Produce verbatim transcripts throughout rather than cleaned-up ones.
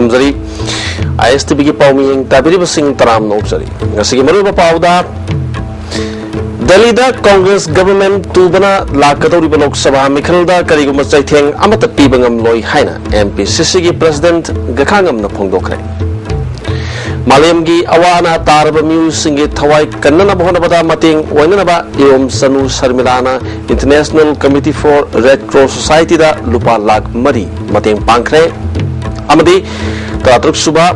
ꯊꯝꯖꯔꯤ꯫ ꯑꯥꯏ S T ꯚꯤꯒꯤ ꯄꯥꯎꯃꯤꯁꯤꯡ ꯇꯥꯕꯤꯔꯤꯕꯁꯤꯡ ꯇꯔꯥꯝꯅ ꯑꯣꯛꯆꯔꯤ꯫ ꯉꯁꯤꯒꯤ ꯃꯔꯨꯑꯣꯏꯕ ꯄꯥꯎꯗ, ꯗꯦꯜꯂꯤꯗ ꯀꯣꯡꯒ꯭ꯔꯦꯁ ꯒꯚꯔꯟꯃꯦꯟꯠ ꯇꯨꯕꯅ ꯂꯥꯛꯀꯗꯧꯔꯤꯕ ꯂꯣꯛ ꯁꯚꯥ ꯃꯤꯈꯜꯗ ꯀꯔꯤꯒꯨꯝꯕ ꯆꯩꯊꯦꯡ ꯑꯃꯠꯇ ꯄꯤꯕ ꯉꯝꯂꯣꯏ ꯍꯥꯏꯅ ꯑꯦꯝ ꯄꯤ ꯁꯤ ꯁꯤꯒꯤ ꯄ꯭ꯔꯁꯤꯗꯦꯟꯠ ꯒꯈꯥꯉꯝꯅ ꯐꯣꯡꯗꯣꯛꯈ꯭ꯔꯦ꯫ ꯃꯥꯂꯦꯝꯒꯤ ꯑꯋꯥ ꯑꯅꯥ ꯇꯥꯔꯕ ꯃꯤꯑꯣꯏꯁꯤꯡꯒꯤ ꯊꯋꯥꯏ ꯀꯟꯅꯅꯕ ꯍꯣꯠꯅꯕꯗ ꯃꯇꯦꯡ ꯑꯣꯏꯅꯅꯕ ꯏꯔꯣꯝ ꯁꯅꯨ ꯁꯔꯃꯤꯂꯥꯅ International Committee for Red Cross Society ꯗ ꯂꯨꯄꯥ ꯂꯥꯈ ꯃꯔꯤ ꯃꯇꯦꯡ ꯄꯥꯡꯈ꯭ꯔꯦ꯫ ꯑꯃꯗꯤ ꯇꯔꯥꯇꯔꯨꯛ ꯁꯨꯕ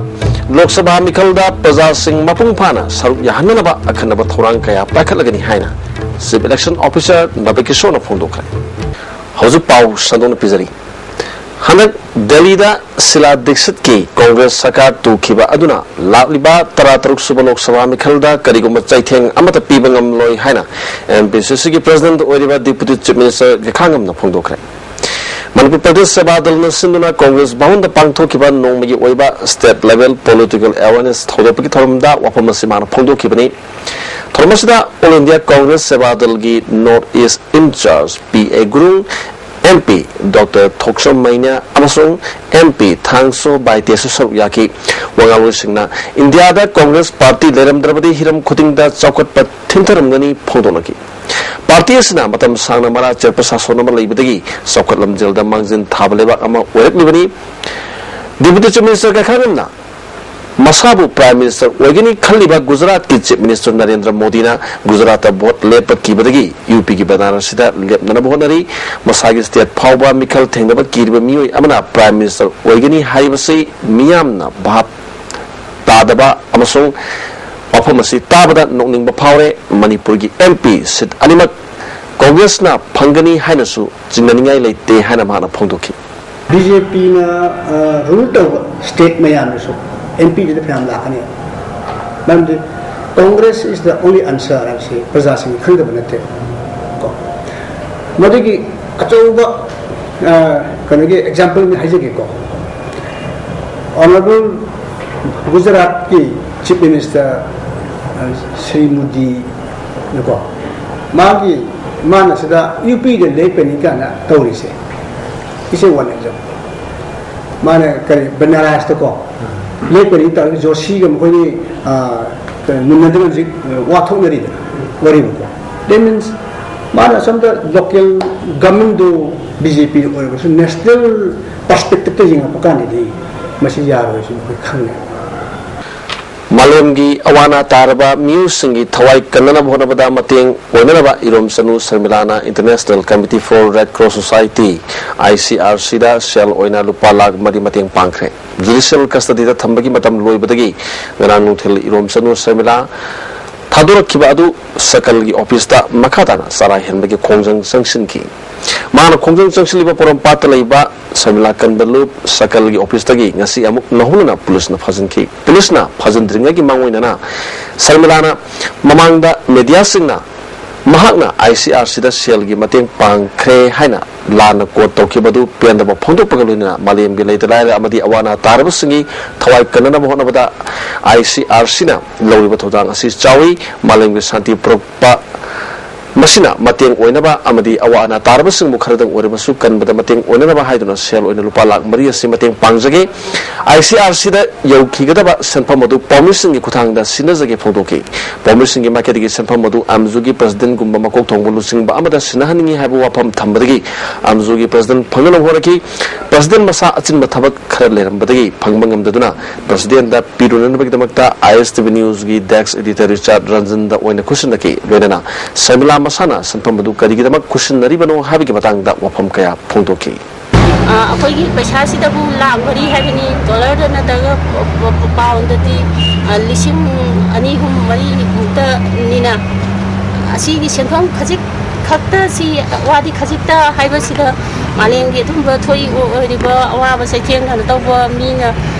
ꯂꯣꯛ ꯁꯚꯥ ꯃꯤꯈꯜꯗ ꯄ꯭ꯔꯖꯥꯁꯤꯡ ꯃꯄꯨꯡ ꯐꯥꯅ ꯁꯔꯨꯛ ꯌꯥꯍꯟꯅꯅꯕ ꯑꯈꯟꯅꯕ ꯊꯧꯔꯥꯡ ꯀꯌꯥ ꯄꯥꯏꯈꯠꯂꯒꯅꯤ ꯍꯥꯏꯅ Chief Election Officer ꯅꯕꯀꯤꯁꯣꯔꯅ ꯐꯣꯡꯗꯣꯛꯈ꯭ꯔꯦ꯫ ꯍꯧꯖꯤꯛ ꯄꯥꯎ ꯁꯟꯗꯣꯛꯅ ꯄꯤꯖꯔꯤ꯫ ꯍꯟꯗꯛ ꯗꯦꯜꯂꯤꯗ ꯁꯤꯂꯥ ꯗꯤꯛꯁꯤꯠꯀꯤ ꯀꯣꯡꯒ꯭ꯔꯦꯁ ꯁꯔꯀꯥꯔ ꯇꯨꯈꯤꯕ ꯑꯗꯨꯅ ꯂꯥꯛꯂꯤꯕ ꯇꯔꯥꯇꯔꯨꯛ ꯁꯨꯕ ꯂꯣꯛ ꯁꯚꯥ ꯃꯤꯈꯜꯗ ꯀꯔꯤꯒꯨꯝꯕ ꯆꯩꯊꯦꯡ ꯑꯃꯠꯇ ꯄꯤꯕ ꯉꯝꯂꯣꯏ ꯍꯥꯏꯅ ꯑꯦꯝ ꯄꯤ ꯁꯤ ꯁꯤꯒꯤ ꯄ꯭ꯔꯁꯤꯗꯦꯟꯠ ꯑꯣꯏꯔꯤꯕ ꯗꯤꯄꯨꯇꯤ ꯆꯤꯐ ꯃꯤꯅꯤꯁꯇꯔ ꯒꯈꯥꯉꯝꯅ ꯐꯣꯡꯗꯣꯛꯈ꯭ꯔꯦ꯫ ꯃꯅꯤꯄꯨꯔ ꯄ꯭ꯔꯗꯦꯁ ꯁꯦꯕꯥ ꯗꯜꯅ ꯁꯤꯟꯗꯨꯅ ꯀꯣꯡꯒ꯭ꯔꯦꯁ ꯚꯕꯟꯗ ꯄꯥꯡꯊꯣꯛꯈꯤꯕ ꯅꯣꯡꯃꯒꯤ ꯑꯣꯏꯕ ꯁ꯭ꯇꯦꯠ ꯂꯦꯚꯦꯜ ꯄꯣꯂꯤꯇꯤꯀꯦꯜ ꯑꯦꯋꯦꯔꯅꯦꯁ ꯊꯧꯗꯣꯛꯄꯒꯤ ꯊꯧꯔꯝꯗ ꯋꯥꯐꯝ ꯑꯁꯤ ꯃꯥꯅ ꯐꯣꯡꯗꯣꯛꯈꯤꯕꯅꯤ꯫ ꯊꯧꯔꯝ ꯑꯁꯤꯗ ꯑꯣꯜ ꯏꯟꯗꯤꯌꯥ ꯀꯣꯡꯒ꯭ꯔꯦꯁ ꯁꯦꯕꯥ ꯗꯜꯒꯤ ꯅꯣꯔꯠ ꯏꯁ ꯏꯟꯆꯥꯔꯖ ꯄꯤ ꯑꯦ ꯒꯨꯔꯨꯡ, ꯑꯦꯝ ꯄꯤ ꯗꯣꯛꯇꯔ ꯊꯣꯛꯆꯣꯝ ꯃꯩꯅ꯭ꯌꯥ ꯑꯃꯁꯨꯡ ꯑꯦꯝ ꯄꯤ ꯊꯥꯡꯁꯣ ꯕꯥꯏꯇꯦꯁꯨ ꯁꯔꯨꯛ ꯌꯥꯈꯤ꯫ ꯋꯥꯉꯥꯡꯂꯣꯏꯁꯤꯡꯅ ꯏꯟꯗꯤꯌꯥꯗ ꯀꯣꯡꯒ꯭ꯔꯦꯁ ꯄꯥꯔꯇꯤ ꯂꯩꯔꯝꯗ꯭ꯔꯕꯗꯤ ꯍꯤꯔꯝ ꯈꯨꯗꯤꯡꯗ ꯆꯥꯎꯈꯠꯄ ꯊꯤꯟꯊꯔꯝꯒꯅꯤ ꯐꯣꯡꯗꯣꯛꯅꯈꯤ꯫ ꯄꯥꯔꯇꯤ ꯑꯁꯤꯅ ꯃꯇꯝ ꯁꯥꯡꯅ ꯃꯔꯥ ꯆꯦꯠꯄ ꯁꯥꯁꯣꯟ ꯑꯃ ꯂꯩꯕꯗꯒꯤ ꯆꯥꯎꯈꯠ ꯂꯝꯖꯦꯜꯗ ꯃꯥꯡꯖꯤꯟ ꯊꯥꯕ ꯂꯩꯕꯥꯛ ꯑꯃ ꯑꯣꯏꯔꯛꯂꯤꯕꯅꯤ꯫ ꯗꯤꯄꯨꯇꯤ ꯆꯤꯐ ꯃꯤꯅꯤꯁꯇꯔ ꯒꯈꯥꯉꯝꯅ ꯃꯁꯥꯕꯨ ꯄ꯭ꯔꯥꯏꯝ ꯃꯤꯅꯤꯁꯇꯔ ꯑꯣꯏꯒꯅꯤ ꯈꯜꯂꯤꯕ ꯒꯨꯖꯔꯥꯠꯀꯤ ꯆꯤꯐ ꯃꯤꯅꯤꯁꯇꯔ ꯅꯔꯦꯟꯗ꯭ꯔ ꯃꯣꯗꯤꯅ ꯒꯨꯖꯔꯥꯠꯇ ꯚꯣꯠ ꯂꯦꯞꯄ ꯀꯤꯕꯗꯒꯤ ꯌꯨ ꯄꯤꯒꯤ ꯕꯅꯥꯔꯁꯁꯤꯗ ꯂꯦꯞꯅꯅꯕ ꯍꯣꯠꯅꯔꯤ꯫ ꯃꯁꯥꯒꯤ ꯁ꯭ꯇꯦꯠ ꯐꯥꯎꯕ ꯃꯤꯈꯜ ꯊꯦꯡꯅꯕ ꯀꯤꯔꯤꯕ ꯃꯤꯑꯣꯏ ꯑꯃꯅ ꯄ꯭ꯔꯥꯏꯝ ꯃꯤꯅꯤꯁꯇꯔ ꯑꯣꯏꯒꯅꯤ ꯍꯥꯏꯕꯁꯤ ꯃꯤꯌꯥꯝꯅ ꯚꯥꯞ ꯇꯥꯗꯕ ꯑꯃꯁꯨꯡ ꯋꯥꯐꯝ ꯑꯁꯤ ꯇꯥꯕꯗ ꯅꯣꯛꯅꯤꯡꯕ ꯐꯥꯎꯔꯦ꯫ ꯃꯅꯤꯄꯨꯔꯒꯤ ꯑꯦꯝ ꯄꯤ ꯁꯤꯠ ꯑꯅꯤꯃꯛ ꯀꯣꯡꯒ꯭ꯔꯦꯁꯅ ꯐꯪꯒꯅꯤ ꯍꯥꯏꯅꯁꯨ ꯆꯤꯡꯅꯅꯤꯡꯉꯥꯏ ꯂꯩꯇꯦ ꯍꯥꯏꯅ ꯃꯍꯥꯛꯅ ꯐꯣꯡꯗꯣꯛꯈꯤ꯫ ꯕꯤ ꯖꯦ ꯄꯤꯅ, ꯑ, ꯔꯨꯜ ꯇꯧꯕ ꯁ꯭ꯇꯦꯠ ꯃꯌꯥꯝꯗꯁꯨ ꯑꯦꯝ ꯄꯤꯗꯨꯗ ꯐꯅꯌꯥꯝ ꯂꯥꯛꯀꯅꯤ꯫ ꯃꯔꯝꯗꯤ Congress is the only answer ꯍꯥꯏꯕꯁꯤ ꯄ꯭ꯔꯖꯥꯁꯤꯡꯅ ꯈꯪꯗꯕ ꯅꯠꯇꯦ ꯀꯣ꯫ ꯃꯗꯨꯒꯤ ꯑꯆꯧꯕ, ꯑ, ꯀꯩꯅꯣꯒꯤ ꯑꯦꯛꯖꯥꯝꯄꯜ ꯑꯃ ꯍꯥꯏꯖꯒꯦꯀꯣ꯫ ꯑꯣꯅꯔꯦꯕꯜ ꯒꯨꯖꯔꯥꯠꯀꯤ ꯆꯤꯐ ꯃꯤꯅꯤꯁꯇꯔ, ꯑ, ꯁ꯭ꯔꯤ ꯃꯣꯗꯤꯅꯀꯣ, ꯃꯥꯒꯤ, ꯃꯥꯅ ꯁꯤꯗ ꯌꯨ ꯄꯤꯗ ꯂꯦꯞꯀꯅꯤ ꯀꯥꯏꯅ ꯇꯧꯔꯤꯁꯦ, ꯏꯁꯦ ꯋꯥꯟ ꯑꯦꯛꯖꯥꯝꯄꯜ꯫ ꯃꯥꯅ ꯀꯔꯤ ꯕꯅꯥꯔꯁꯇꯀꯣ ꯂꯦꯞꯀꯅꯤ ꯇꯧꯔꯒ ꯖꯣꯁꯤꯒ ꯃꯈꯣꯏꯅꯤ, ꯑ, ꯀꯩꯅꯣ, ꯃꯨꯟꯅꯗꯅ ꯍꯧꯖꯤꯛ, ꯑ, ꯋꯥ ꯊꯣꯛꯅꯔꯤꯗꯅ ꯋꯥꯔꯤꯕꯀꯣ꯫ That means ꯃꯥꯅ ꯑꯁꯣꯝꯗ local government ꯗꯨ B J P ꯑꯣꯏꯔꯒꯁꯨ national perspective ꯇ ꯌꯦꯡꯉꯛꯄ ꯀꯥꯟꯗꯗꯤ ꯃꯁꯤ ꯌꯥꯔꯣꯏꯁꯤ ꯃꯈꯣꯏ ꯈꯪꯉꯦ꯫ ꯃꯥꯂꯦꯝꯒꯤ ꯑꯋꯥ ꯑꯅꯥ ꯇꯥꯔꯕ ꯃꯤꯑꯣꯏꯁꯤꯡꯒꯤ ꯊꯋꯥꯏ ꯀꯟꯅꯅꯕ ꯍꯣꯠꯅꯕꯗ ꯃꯇꯦꯡ ꯑꯣꯏꯅꯅꯕ ꯏꯔꯣꯝꯆꯅꯨ ꯁꯔꯃꯤꯂꯥꯅ International Committee for Red Cross Society, I C R C ꯗ ꯁꯦꯜ ꯑꯣꯏꯅ ꯂꯨꯄꯥ ꯂꯥꯈ ꯃꯔꯤ ꯃꯇꯦꯡ ꯄꯥꯡꯈ꯭ꯔꯦ꯫ Judicial custody ꯗ ꯊꯝꯕꯒꯤ ꯃꯇꯝ ꯂꯣꯏꯕꯗꯒꯤ ꯉꯔꯥꯡ ꯅꯨꯡꯊꯤꯜ ꯏꯔꯣꯝꯆꯅꯨ ꯁꯔꯃꯤꯂꯥ ꯊꯥꯗꯣꯔꯛꯈꯤꯕ ꯑꯗꯨ ꯁꯀꯜꯒꯤ ꯑꯣꯐꯤꯁꯇ ꯃꯈꯥ ꯇꯥꯅ ꯆꯔꯥ ꯍꯦꯟꯕꯒꯤ ꯈꯣꯡꯖꯪ ꯆꯪꯁꯤꯟꯈꯤ꯫ ꯃꯍꯥꯛꯅ ꯈꯣꯡꯖꯪ ꯆꯪꯁꯤꯜꯂꯤꯕ ꯄꯣꯔꯣꯝꯄꯥꯠꯇ ꯂꯩꯕ ꯁꯔꯃꯤꯂꯥ ꯀꯟꯕ ꯂꯨꯞ ꯁꯀꯜꯒꯤ ꯑꯣꯐꯤꯁꯇꯒꯤ ꯉꯁꯤ ꯑꯃꯨꯛ ꯅꯧꯍꯧꯅꯅ ꯄꯨꯂꯤꯁꯅ ꯐꯥꯖꯤꯟꯈꯤ꯫ ꯄꯨꯂꯤꯁꯅ ꯐꯥꯖꯤꯟꯗ꯭ꯔꯤꯉꯩꯒꯤ ꯃꯥꯡꯑꯣꯏꯅꯅ ꯁꯔꯃꯤꯂꯥꯅ ꯃꯃꯥꯡꯗ ꯃꯦꯗꯤꯌꯥꯁꯤꯡꯅ ꯃꯍꯥꯛꯅ I C R C ꯗ ꯁꯦꯜꯒꯤ ꯃꯇꯦꯡ ꯄꯥꯡꯈ꯭ꯔꯦ ꯍꯥꯏꯅ ꯂꯥꯟꯅ ꯀꯣꯠ ꯇꯧꯈꯤꯕ ꯑꯗꯨ ꯄꯦꯟꯗꯕ ꯐꯣꯡꯗꯣꯛꯄꯒ ꯂꯣꯏꯅꯅ ꯃꯥꯂꯦꯝꯒꯤ ꯂꯩꯇ ꯂꯥꯏꯔ ꯑꯃꯗꯤ ꯑꯋꯥ ꯑꯅꯥ ꯇꯥꯔꯕꯁꯤꯡꯒꯤ ꯊꯋꯥꯏ ꯀꯟꯅꯅꯕ ꯍꯣꯠꯅꯕꯗ I C R C ꯅ ꯂꯧꯔꯤꯕ ꯊꯧꯗꯥꯡ ꯑꯁꯤ ꯆꯥꯎꯏ꯫ ꯃꯥꯂꯦꯝꯒꯤ ꯁꯥꯟꯇꯤ ꯄꯨꯔꯛꯄ ꯃꯁꯤꯅ ꯃꯇꯦꯡ ꯑꯣꯏꯅꯕ ꯑꯃꯗꯤ ꯑꯋꯥ ꯑꯅꯥ ꯇꯥꯔꯕꯁꯤꯡꯕꯨ ꯈꯔꯗꯪ ꯑꯣꯏꯔꯕꯁꯨ ꯀꯟꯕꯗ ꯃꯇꯦꯡ ꯑꯣꯏꯅꯅꯕ ꯍꯥꯏꯗꯨꯅ ꯁꯦꯜ ꯑꯣꯏꯅ ꯂꯨꯄꯥ ꯂꯥꯈ ꯃꯔꯤ ꯑꯁꯤ ꯃꯇꯦꯡ ꯄꯥꯡꯖꯒꯦ꯫ I C R C ꯗ ꯌꯧꯈꯤꯒꯗꯕ ꯁꯦꯟꯐꯝ ꯑꯗꯨ ꯄꯥꯎꯃꯤꯁꯤꯡꯒꯤ ꯈꯨꯠꯊꯥꯡꯗ ꯁꯤꯟꯅꯖꯒꯦ ꯐꯣꯡꯗꯣꯛꯈꯤ꯫ ꯄꯥꯎꯃꯤꯁꯤꯡꯒꯤ ꯃꯥꯏꯀꯩꯗꯒꯤ ꯁꯦꯟꯐꯝ ꯑꯗꯨ ꯑꯝꯖꯨꯒꯤ ꯄ꯭ꯔꯁꯤꯗꯦꯟꯒꯨꯝꯕ ꯃꯀꯣꯛ ꯊꯣꯡꯕ ꯂꯨꯆꯤꯡꯕ ꯑꯃꯗ ꯁꯤꯟꯅꯍꯟꯅꯤꯡꯏ ꯍꯥꯏꯕ ꯋꯥꯐꯝ ꯊꯝꯕꯗꯒꯤ ꯑꯝꯖꯨꯒꯤ ꯄ꯭ꯔꯁꯤꯗꯦꯟ ꯐꯪꯅꯅꯕ ꯍꯣꯠꯅꯈꯤ꯫ ꯄ꯭ꯔꯁꯤꯗꯦꯟ ꯃꯁꯥ ꯑꯆꯤꯟꯕ ꯊꯕꯛ ꯈꯔ ꯂꯩꯔꯝꯕꯗꯒꯤ ꯐꯪꯕ ꯉꯝꯗꯗꯨꯅ ꯄ꯭ꯔꯁꯤꯗꯦꯟꯗ ꯄꯤꯔꯨꯅꯅꯕꯒꯤꯗꯃꯛꯇ I S T V News ꯒꯤ desk editor Richard Ranjan ꯗ ꯑꯣꯏꯅ ꯈꯨꯠꯁꯤꯟꯅꯈꯤ꯫ ꯂꯣꯏꯅꯅ ꯁꯔꯃꯤꯂꯥ ꯃꯁꯥꯅ ꯁꯦꯟꯐꯝ ꯑꯗꯨ ꯀꯔꯤꯒꯤꯗꯃꯛ ꯈꯨꯠꯁꯤꯟꯅꯔꯤꯕꯅꯣ ꯍꯥꯏꯕꯒꯤ ꯃꯇꯥꯡꯗ ꯋꯥꯐꯝ ꯀꯌꯥ ꯐꯣꯡꯗꯣꯛꯈꯤ꯫ ꯑ, ꯑꯩꯈꯣꯏꯒꯤ ꯄꯩꯁꯥꯁꯤꯗꯕꯨ ꯂꯥꯈ ꯃꯔꯤ ꯍꯥꯏꯕꯅꯤ, ꯗꯣꯂꯔꯗ ꯅꯠꯇ꯭ꯔꯒ ꯄ-, ꯄ-, ꯄꯥꯎꯟꯗꯗꯤ, ꯑ, ꯂꯤꯁꯤꯡ ꯑꯅꯤ, ꯑꯍꯨꯝ, ꯃꯔꯤꯃꯨꯛꯇꯅꯤꯅ, ꯑꯁꯤꯒꯤ ꯁꯦꯟꯐꯝ ꯈꯖꯤꯛ ꯈꯛꯇ, ꯁꯤ ꯋꯥꯗꯤ ꯈꯖꯤꯛꯇ ꯍꯥꯏꯕꯁꯤꯗ ꯃꯥꯂꯦꯝꯒꯤ ꯑꯗꯨꯝꯕ ꯊꯣꯛꯏ ꯑꯣꯏꯔꯤꯕ ꯑꯋꯥꯕ ꯆꯩꯊꯦꯡ ꯀꯩꯅꯣ ꯇꯧꯕ ꯃꯤꯅ,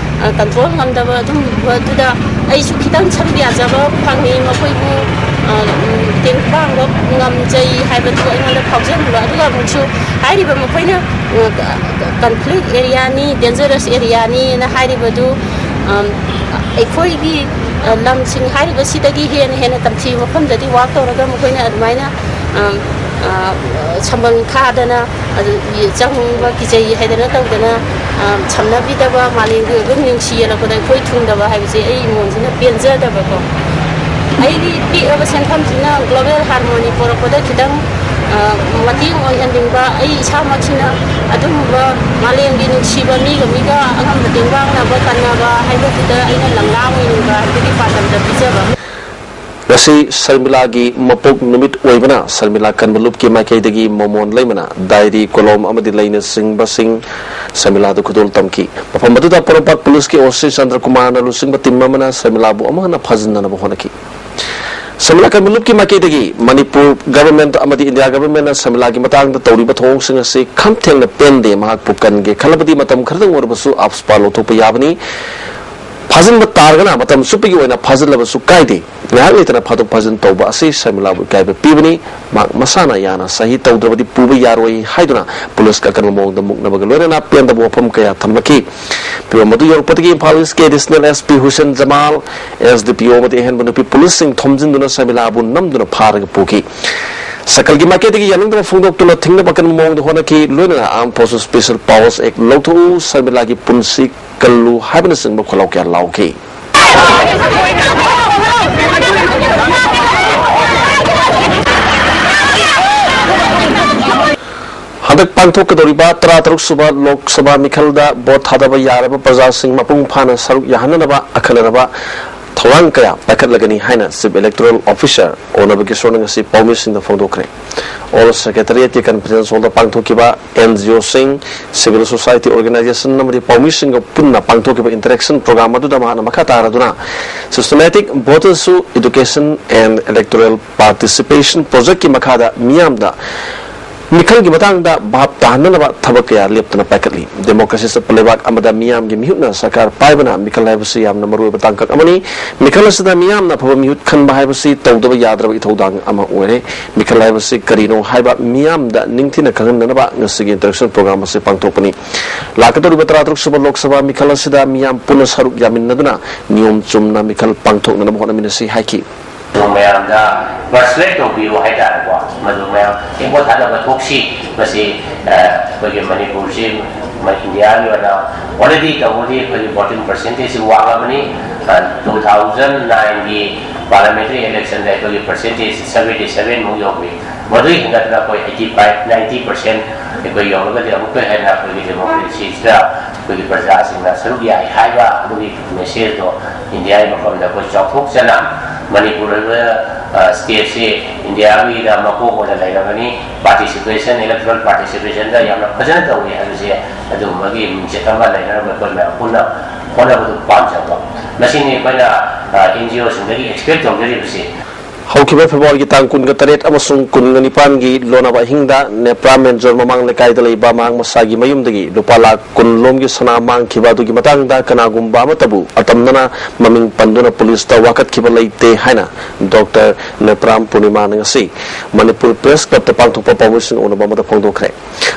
ꯑ, ꯀꯟꯇ꯭ꯔꯣꯜ ꯉꯝꯗꯕ ꯑꯗꯨꯝꯕꯗꯨꯗ ꯑꯩꯁꯨ ꯈꯤꯇꯪ ꯁꯔꯨꯛ ꯌꯥꯖꯕ ꯐꯪꯉꯤ꯫ ꯃꯈꯣꯏꯕꯨ, ꯑ, ꯎꯝ, ꯇꯦꯡꯕꯥꯡꯕ ꯉꯝꯖꯩ ꯍꯥꯏꯕꯗꯨ ꯑꯩꯉꯣꯟꯗ ꯐꯥꯎꯖꯍꯟꯕ꯫ ꯑꯗꯨꯒ ꯑꯃꯨꯛꯁꯨ ꯍꯥꯏꯔꯤꯕ ꯃꯈꯣꯏꯅ, ꯑ, conflict area ꯅꯤ, dangerous area ꯅꯤꯅ ꯍꯥꯏꯔꯤꯕꯗꯨ, ꯑꯝ, ꯑꯩꯈꯣꯏꯒꯤ, ꯑ, ꯂꯝꯁꯤꯡ ꯍꯥꯏꯔꯤꯕꯁꯤꯗꯒꯤ ꯍꯦꯟꯅ ꯍꯦꯟꯅ ꯇꯝꯊꯤꯕ ꯃꯐꯝꯗꯗꯤ ꯋꯥꯛ ꯇꯧꯔꯒ ꯃꯈꯣꯏꯅ ꯑꯗꯨꯃꯥꯏꯅ, ꯑꯝ, ꯑ, ꯁꯝꯕꯜ ꯈꯥꯗꯅ ꯑꯗꯨ ꯆꯪꯕ ꯀꯤꯖꯩ ꯍꯥꯏꯗꯅ ꯇꯧꯗꯅ, ꯁꯝꯅꯕꯤꯗꯕ, ꯃꯥꯂꯦꯝꯒꯤ ꯑꯣꯏꯕ ꯃꯤꯅꯨꯡꯁꯤ ꯌꯦꯜꯂꯛꯄꯗ ꯑꯩꯈꯣꯏ ꯊꯨꯡꯗꯕ ꯍꯥꯏꯕꯁꯦ ꯑꯩ ꯏꯃꯣꯟꯁꯤꯅ ꯄꯦꯟꯖꯗꯕꯀꯣ꯫ ꯑꯩꯒꯤ ꯄꯤꯛꯂꯕ ꯁꯦꯟꯐꯝꯁꯤꯅ global harmony ꯄꯣꯔꯛꯄꯗ ꯈꯤꯇꯪ, ꯑ, ꯃꯇꯦꯡ ꯑꯣꯏꯍꯟꯅꯤꯡꯕ, ꯑꯩ ꯏꯁꯥꯃꯛꯁꯤꯅ ꯑꯗꯨꯒꯨꯝꯕ ꯃꯥꯂꯦꯝꯒꯤ ꯅꯨꯡꯁꯤꯕ, ꯃꯤꯒ ꯃꯤꯒ ꯑꯉꯝꯕ ꯇꯦꯡꯕꯥꯡꯅꯕ, ꯀꯟꯅꯕ ꯍꯥꯏꯕꯗꯨꯗ ꯑꯩꯅ ꯂꯪꯂꯥ ꯑꯣꯏꯅꯤꯡꯕ ꯍꯥꯏꯕꯗꯨꯒꯤ ꯄꯥꯟꯗꯝꯗ ꯄꯤꯖꯕ꯫ ꯉꯁꯤ ꯁꯔꯃꯤꯂꯥꯒꯤ ꯃꯄꯣꯛ ꯅꯨꯃꯤꯠ ꯑꯣꯏꯕꯅ, ꯁꯔꯃꯤꯂꯥ ꯀꯟꯕ ꯂꯨꯞꯀꯤ ꯃꯥꯏꯀꯩꯗꯒꯤ ꯃꯣꯃꯣꯟ ꯂꯩꯃꯅ ꯗꯥꯏꯔꯤ, ꯀꯣꯂꯣꯝ ꯑꯃꯗꯤ ꯂꯩꯅꯆꯤꯡꯕꯁꯤꯡ ꯁꯔꯃꯤꯂꯥꯗ ꯈꯨꯗꯣꯜ ꯇꯝꯈꯤ꯫ ꯃꯐꯝ ꯑꯗꯨꯗ ꯄꯣꯔꯣꯝꯄꯥꯠ ꯄꯨꯂꯤꯁꯀꯤ ꯑꯣ ꯁꯤ ꯆꯟꯗ꯭ꯔꯀꯨꯃꯥꯔꯅ ꯂꯨꯆꯤꯡꯕ ꯇꯤꯝ ꯑꯃꯅ ꯁꯔꯃꯤꯂꯥꯕꯨ ꯑꯃꯨꯛ ꯍꯟꯅ ꯐꯥꯖꯤꯟꯅꯅꯕ ꯍꯣꯠꯅꯈꯤ꯫ ꯁꯔꯃꯤꯂꯥ ꯀꯟꯕ ꯂꯨꯞꯀꯤ ꯃꯥꯏꯀꯩꯗꯒꯤ ꯃꯅꯤꯄꯨꯔ ꯒꯚꯔꯟꯃꯦꯟꯠ ꯑꯃꯗꯤ ꯏꯟꯗꯤꯌꯥ ꯒꯚꯔꯟꯃꯦꯟꯠꯅ ꯁꯔꯃꯤꯂꯥꯒꯤ ꯃꯇꯥꯡꯗ ꯇꯧꯔꯤꯕ ꯊꯧꯑꯣꯡꯁꯤꯡ ꯑꯁꯤ ꯈꯝ ꯊꯦꯡꯅ ꯄꯦꯟꯗꯦ꯫ ꯃꯍꯥꯛꯄꯨ ꯀꯟꯒꯦ ꯈꯜꯂꯕꯗꯤ ꯃꯇꯝ ꯈꯔꯗꯪ ꯑꯣꯏꯔꯕꯁꯨ ꯑꯞꯁꯄꯥ ꯂꯧꯊꯣꯛꯄ ꯌꯥꯕꯅꯤ꯫ ꯐꯥꯖꯤꯟꯕ ꯇꯥꯔꯒꯅ ꯃꯇꯝ ꯆꯨꯞꯄꯒꯤ ꯑꯣꯏꯅ ꯐꯥꯖꯤꯜꯂꯕꯁꯨ ꯀꯥꯏꯗꯦ꯫ ꯉꯥꯏꯍꯥꯛ ꯂꯩꯇꯅ ꯐꯥꯗꯣꯛ ꯐꯥꯖꯤꯟ ꯇꯧꯕ ꯑꯁꯤ ꯁꯔꯃꯤꯂꯥꯕꯨ ꯏꯀꯥꯏꯕ ꯄꯤꯕꯅꯤ꯫ ꯃꯍꯥꯛ ꯃꯁꯥꯅ ꯌꯥꯅ ꯁꯍꯤ ꯇꯧꯗ꯭ꯔꯕꯗꯤ ꯄꯨꯕ ꯌꯥꯔꯣꯏ ꯍꯥꯏꯗꯨꯅ ꯄꯨꯂꯤꯁꯀ ꯑꯀꯟꯕ ꯃꯑꯣꯡꯗ ꯃꯨꯛꯅꯕꯒ ꯂꯣꯏꯅꯅ ꯄꯦꯟꯗꯕ ꯋꯥꯐꯝ ꯀꯌꯥ ꯊꯝꯂꯛꯈꯤ꯫ ꯐꯤꯕꯝ ꯑꯗꯨ ꯌꯧꯔꯛꯄꯗꯒꯤ ꯏꯝꯐꯥꯜ ꯏꯁꯀꯤ additional S P Hussain Jamal, S D ꯄꯤ ꯑꯣ ꯑꯃꯗꯤ ꯑꯍꯦꯟꯕ ꯅꯨꯄꯤ ꯄꯨꯂꯤꯁꯁꯤꯡ ꯊꯣꯝꯖꯤꯟꯗꯨꯅ ꯁꯔꯃꯤꯂꯥꯕꯨ ꯅꯝꯗꯨꯅ ꯐꯥꯔꯒ ꯄꯨꯈꯤ꯫ ꯁꯀꯜꯒꯤ ꯃꯥꯏꯀꯩꯗꯒꯤ ꯌꯥꯅꯤꯡꯗꯕ ꯐꯣꯡꯗꯣꯛꯇꯨꯅ ꯊꯤꯡꯅꯕ ꯑꯀꯟꯕ ꯃꯑꯣꯡꯗ ꯍꯣꯠꯅꯈꯤ꯫ ꯂꯣꯏꯅꯅ Armed Forces Special Powers Act ꯂꯧꯊꯣꯛꯎ, ꯁꯔꯃꯤꯂꯥꯒꯤ ꯄꯨꯟꯁꯤ ꯀꯜꯂꯨ ꯍꯥꯏꯕꯅꯆꯤꯡꯕ ꯈꯣꯜꯂꯥꯎ ꯀꯌꯥ ꯂꯥꯎꯈꯤ꯫ ꯍꯟꯗꯛ ꯄꯥꯡꯊꯣꯛꯀꯗꯧꯔꯤꯕ ꯇꯔꯥꯇꯔꯨꯛ ꯁꯨꯕ ꯂꯣꯛ ꯁꯚꯥ ꯃꯤꯈꯜꯗ ꯚꯣꯠ ꯊꯥꯗꯕ ꯌꯥꯔꯕ ꯄ꯭ꯔꯖꯥꯁꯤꯡ ꯃꯄꯨꯡ ꯐꯥꯅ ꯁꯔꯨꯛ ꯌꯥꯍꯟꯅꯅꯕ ꯑꯈꯟꯅꯔꯕ ꯊꯧꯔꯥꯡ ꯀꯌꯥ ꯄꯥꯏꯈꯠꯂꯒꯅꯤ ꯍꯥꯏꯅ Chief Electoral Officer ꯑꯣꯅꯕ ꯀꯤꯁꯣꯔꯅ ꯉꯁꯤ ꯄꯥꯎꯃꯤꯁꯤꯡꯗ ꯐꯣꯡꯗꯣꯛꯈ꯭ꯔꯦ꯫ ꯑꯣꯜ ꯁꯦꯀ꯭ꯔꯦꯇꯔꯤꯌꯦꯠꯀꯤ ꯀꯟꯐꯔꯦꯟꯁ ꯍꯣꯜꯗ ꯄꯥꯡꯊꯣꯛꯈꯤꯕ ꯑꯦꯟ ꯖꯤ ꯑꯣꯁꯤꯡ, civil society organization ꯑꯃꯗꯤ ꯄꯥꯎꯃꯤꯁꯤꯡꯒ ꯄꯨꯟꯅ ꯄꯥꯡꯊꯣꯛꯈꯤꯕ interaction program ꯑꯗꯨꯗ ꯃꯍꯥꯛꯅ ꯃꯈꯥ ꯇꯥꯔꯗꯨꯅ systematic voter education and electoral participation projectꯀꯤ ꯃꯈꯥꯗ ꯃꯤꯌꯥꯝꯗ ꯃꯤꯈꯜꯒꯤ ꯃꯇꯥꯡꯗ ꯚꯥꯞ ꯇꯥꯍꯟꯅꯅꯕ ꯊꯕꯛ ꯀꯌꯥ ꯂꯦꯞꯇꯅ ꯄꯥꯏꯈꯠꯂꯤ꯫ ꯗꯦꯃꯣꯀ꯭ꯔꯦꯁꯤ ꯆꯠꯄ ꯂꯩꯕꯥꯛ ꯑꯃꯗ ꯃꯤꯌꯥꯝꯒꯤ ꯃꯤꯍꯨꯠꯅ ꯁꯔꯀꯥꯔ ꯄꯥꯏꯕꯅ ꯃꯤꯈꯜ ꯍꯥꯏꯕꯁꯤ ꯌꯥꯝꯅ ꯃꯔꯨꯑꯣꯏꯕ ꯇꯥꯡꯀꯛ ꯑꯃꯅꯤ꯫ ꯃꯤꯈꯜ ꯑꯁꯤꯗ ꯃꯤꯌꯥꯝꯅ ꯑꯐꯕ ꯃꯤꯍꯨꯠ ꯈꯟꯕ ꯍꯥꯏꯕꯁꯤ ꯇꯧꯗꯕ ꯌꯥꯗ꯭ꯔꯕ ꯏꯊꯧꯗꯥꯡ ꯑꯃ ꯑꯣꯏꯔꯦ꯫ ꯃꯤꯈꯜ ꯍꯥꯏꯕꯁꯤ ꯀꯔꯤꯅꯣ ꯍꯥꯏꯕ ꯃꯤꯌꯥꯝꯗ ꯅꯤꯡꯊꯤꯅ ꯈꯪꯍꯟꯅꯅꯕ ꯉꯁꯤꯒꯤ interaction program ꯑꯁꯤ ꯄꯥꯡꯊꯣꯛꯄꯅꯤ꯫ ꯂꯥꯛꯀꯗꯧꯔꯤꯕ ꯇꯔꯥꯇꯔꯨꯛ ꯁꯨꯕ ꯂꯣꯛ ꯁꯚꯥ ꯃꯤꯈꯜ ꯑꯁꯤꯗ ꯃꯤꯌꯥꯝ ꯄꯨꯟꯅ ꯁꯔꯨꯛ ꯌꯥꯃꯤꯟꯅꯗꯨꯅ ꯅꯤꯌꯣꯝ ꯆꯨꯝꯅ ꯃꯤꯈꯜ ꯄꯥꯡꯊꯣꯛꯅꯅꯕ ꯍꯣꯠꯅꯃꯤꯟꯅꯁꯤ ꯍꯥꯏꯈꯤ꯫ ꯃꯌꯥꯝꯗ persuade ꯇꯧꯕꯤꯌꯨ ꯍꯥꯏꯇꯥꯔꯦꯀꯣ꯫ ꯃꯗꯨ ꯃꯌꯥꯝ ꯏꯪꯈꯣꯜ ꯊꯥꯗꯕ ꯊꯣꯛꯁꯤ꯫ ꯃꯁꯤ, ꯑ, ꯑꯩꯈꯣꯏꯒꯤ ꯃꯅꯤꯄꯨꯔꯁꯤ ꯏꯟꯗꯤꯌꯥꯒꯤ ꯑꯣꯏꯅ ꯑꯣꯜꯔꯦꯗꯤ ꯇꯧꯕꯗꯤ ꯑꯩꯈꯣꯏꯒꯤ ꯚꯣꯇꯤꯡ ꯄꯔꯁꯦꯟꯇꯦꯖꯁꯤ ꯋꯥꯡꯂꯕꯅꯤ꯫ ꯇꯨ ꯊꯥꯎꯖꯟ ꯅꯥꯏꯟꯒꯤ ꯄꯥꯔꯂꯥꯃꯦꯟꯇꯔꯤ ꯏꯂꯦꯛꯁꯟꯗ ꯑꯩꯈꯣꯏꯒꯤ ꯄꯔꯁꯦꯟꯇꯦꯖ ꯁꯚꯦꯟꯇꯤ ꯁꯚꯦꯟꯃꯨꯛ ꯌꯧꯕꯤ꯫ ꯃꯗꯨ ꯍꯦꯟꯒꯠꯇꯅ ꯑꯩꯈꯣꯏ ꯑꯩꯠꯇꯤ ꯐꯥꯏꯚ ꯅꯥꯏꯟꯇꯤ ꯄꯔꯁꯦꯟ ꯑꯩꯈꯣꯏ ꯌꯧꯔꯒꯗꯤ ꯑꯃꯨꯛꯀ ꯍꯦꯟꯅ ꯑꯩꯈꯣꯏꯒꯤ ꯗꯦꯃꯣꯀ꯭ꯔꯦꯁꯤꯁꯤꯗ ꯑꯩꯈꯣꯏꯒꯤ ꯄ꯭ꯔꯖꯥꯁꯤꯡꯅ ꯁꯔꯨꯛ ꯌꯥꯏ ꯍꯥꯏꯕ ꯑꯗꯨꯒꯤ ꯃꯦꯁꯦꯖꯇꯣ ꯏꯟꯗꯤꯌꯥꯒꯤ ꯃꯐꯝꯗ ꯑꯩꯈꯣꯏ ꯆꯥꯎꯊꯣꯛꯆꯅ ꯃꯅꯤꯄꯨꯔ ꯍꯥꯏꯕ ꯁ꯭ꯇꯦꯠꯁꯤ ꯏꯟꯗꯤꯌꯥꯒꯤꯗ ꯃꯀꯣꯛ ꯑꯣꯏꯅ ꯂꯩꯔꯕꯅꯤ꯫ ꯄꯥꯔꯇꯤꯁꯤꯄꯦꯁꯟ, ꯏꯂꯦꯛꯇꯣꯔꯦꯜ ꯄꯥꯔꯇꯤꯁꯤꯄꯦꯁꯟꯗ ꯌꯥꯝꯅ ꯐꯖꯅ ꯇꯧꯏ ꯍꯥꯏꯕꯁꯦ ꯑꯗꯨꯒꯨꯝꯕꯒꯤ ꯃꯤꯡꯆꯠ ꯑꯃ ꯂꯩꯅꯅꯕ ꯑꯩꯈꯣꯏ ꯃꯌꯥꯝ ꯄꯨꯟꯅ ꯍꯣꯠꯅꯕꯗꯨ ꯄꯥꯝꯖꯕ꯫ ꯃꯁꯤꯅꯤ ꯑꯩꯈꯣꯏꯅ ꯑꯦꯟ ꯖꯤ ꯑꯣꯁꯤꯡꯗꯒꯤ ꯑꯦꯛꯁꯄꯦꯛ ꯇꯧꯖꯔꯤꯕꯁꯤ꯫ ꯍꯧꯈꯤꯕ ꯐꯦꯕ꯭ꯔꯨꯋꯥꯔꯤꯒꯤ ꯇꯥꯡ ꯀꯨꯟꯒ ꯇꯔꯦꯠ ꯑꯃꯁꯨꯡ ꯀꯨꯟꯒ ꯅꯤꯄꯥꯟꯒꯤ ꯂꯣꯟꯅꯕ ꯑꯍꯤꯡꯗ ꯅꯦꯄ꯭ꯔꯥ ꯃꯦꯟꯖꯣꯔ ꯃꯃꯥꯡ ꯂꯩꯀꯥꯏꯗ ꯂꯩꯕ ꯃꯍꯥꯛ ꯃꯁꯥꯒꯤ ꯃꯌꯨꯝꯗꯒꯤ ꯂꯨꯄꯥ ꯂꯥꯈ ꯀꯨꯟ ꯂꯣꯝꯒꯤ ꯁꯅꯥ ꯃꯥꯡꯈꯤꯕ ꯑꯗꯨꯒꯤ ꯃꯇꯥꯡꯗ ꯀꯅꯥꯒꯨꯝꯕ ꯑꯃꯠꯇꯕꯨ ꯑꯇꯝꯅꯅ ꯃꯃꯤꯡ ꯄꯟꯗꯨꯅ ꯄꯨꯂꯤꯁꯇ ꯋꯥꯀꯠꯈꯤꯕ ꯂꯩꯇꯦ ꯍꯥꯏꯅ ꯗꯣꯛꯇꯔ ꯅꯦꯄ꯭ꯔꯥꯝ ꯄꯨꯔꯅꯤꯃꯥꯅ ꯉꯁꯤ ꯃꯅꯤꯄꯨꯔ ꯄ꯭ꯔꯦꯁ ꯀ꯭ꯂꯕꯇ ꯄꯥꯡꯊꯣꯛꯄ ꯄꯥꯎꯃꯤꯁꯤꯡ ꯎꯅꯕ ꯑꯃꯗ ꯐꯣꯡꯗꯣꯛꯈ꯭ꯔꯦ꯫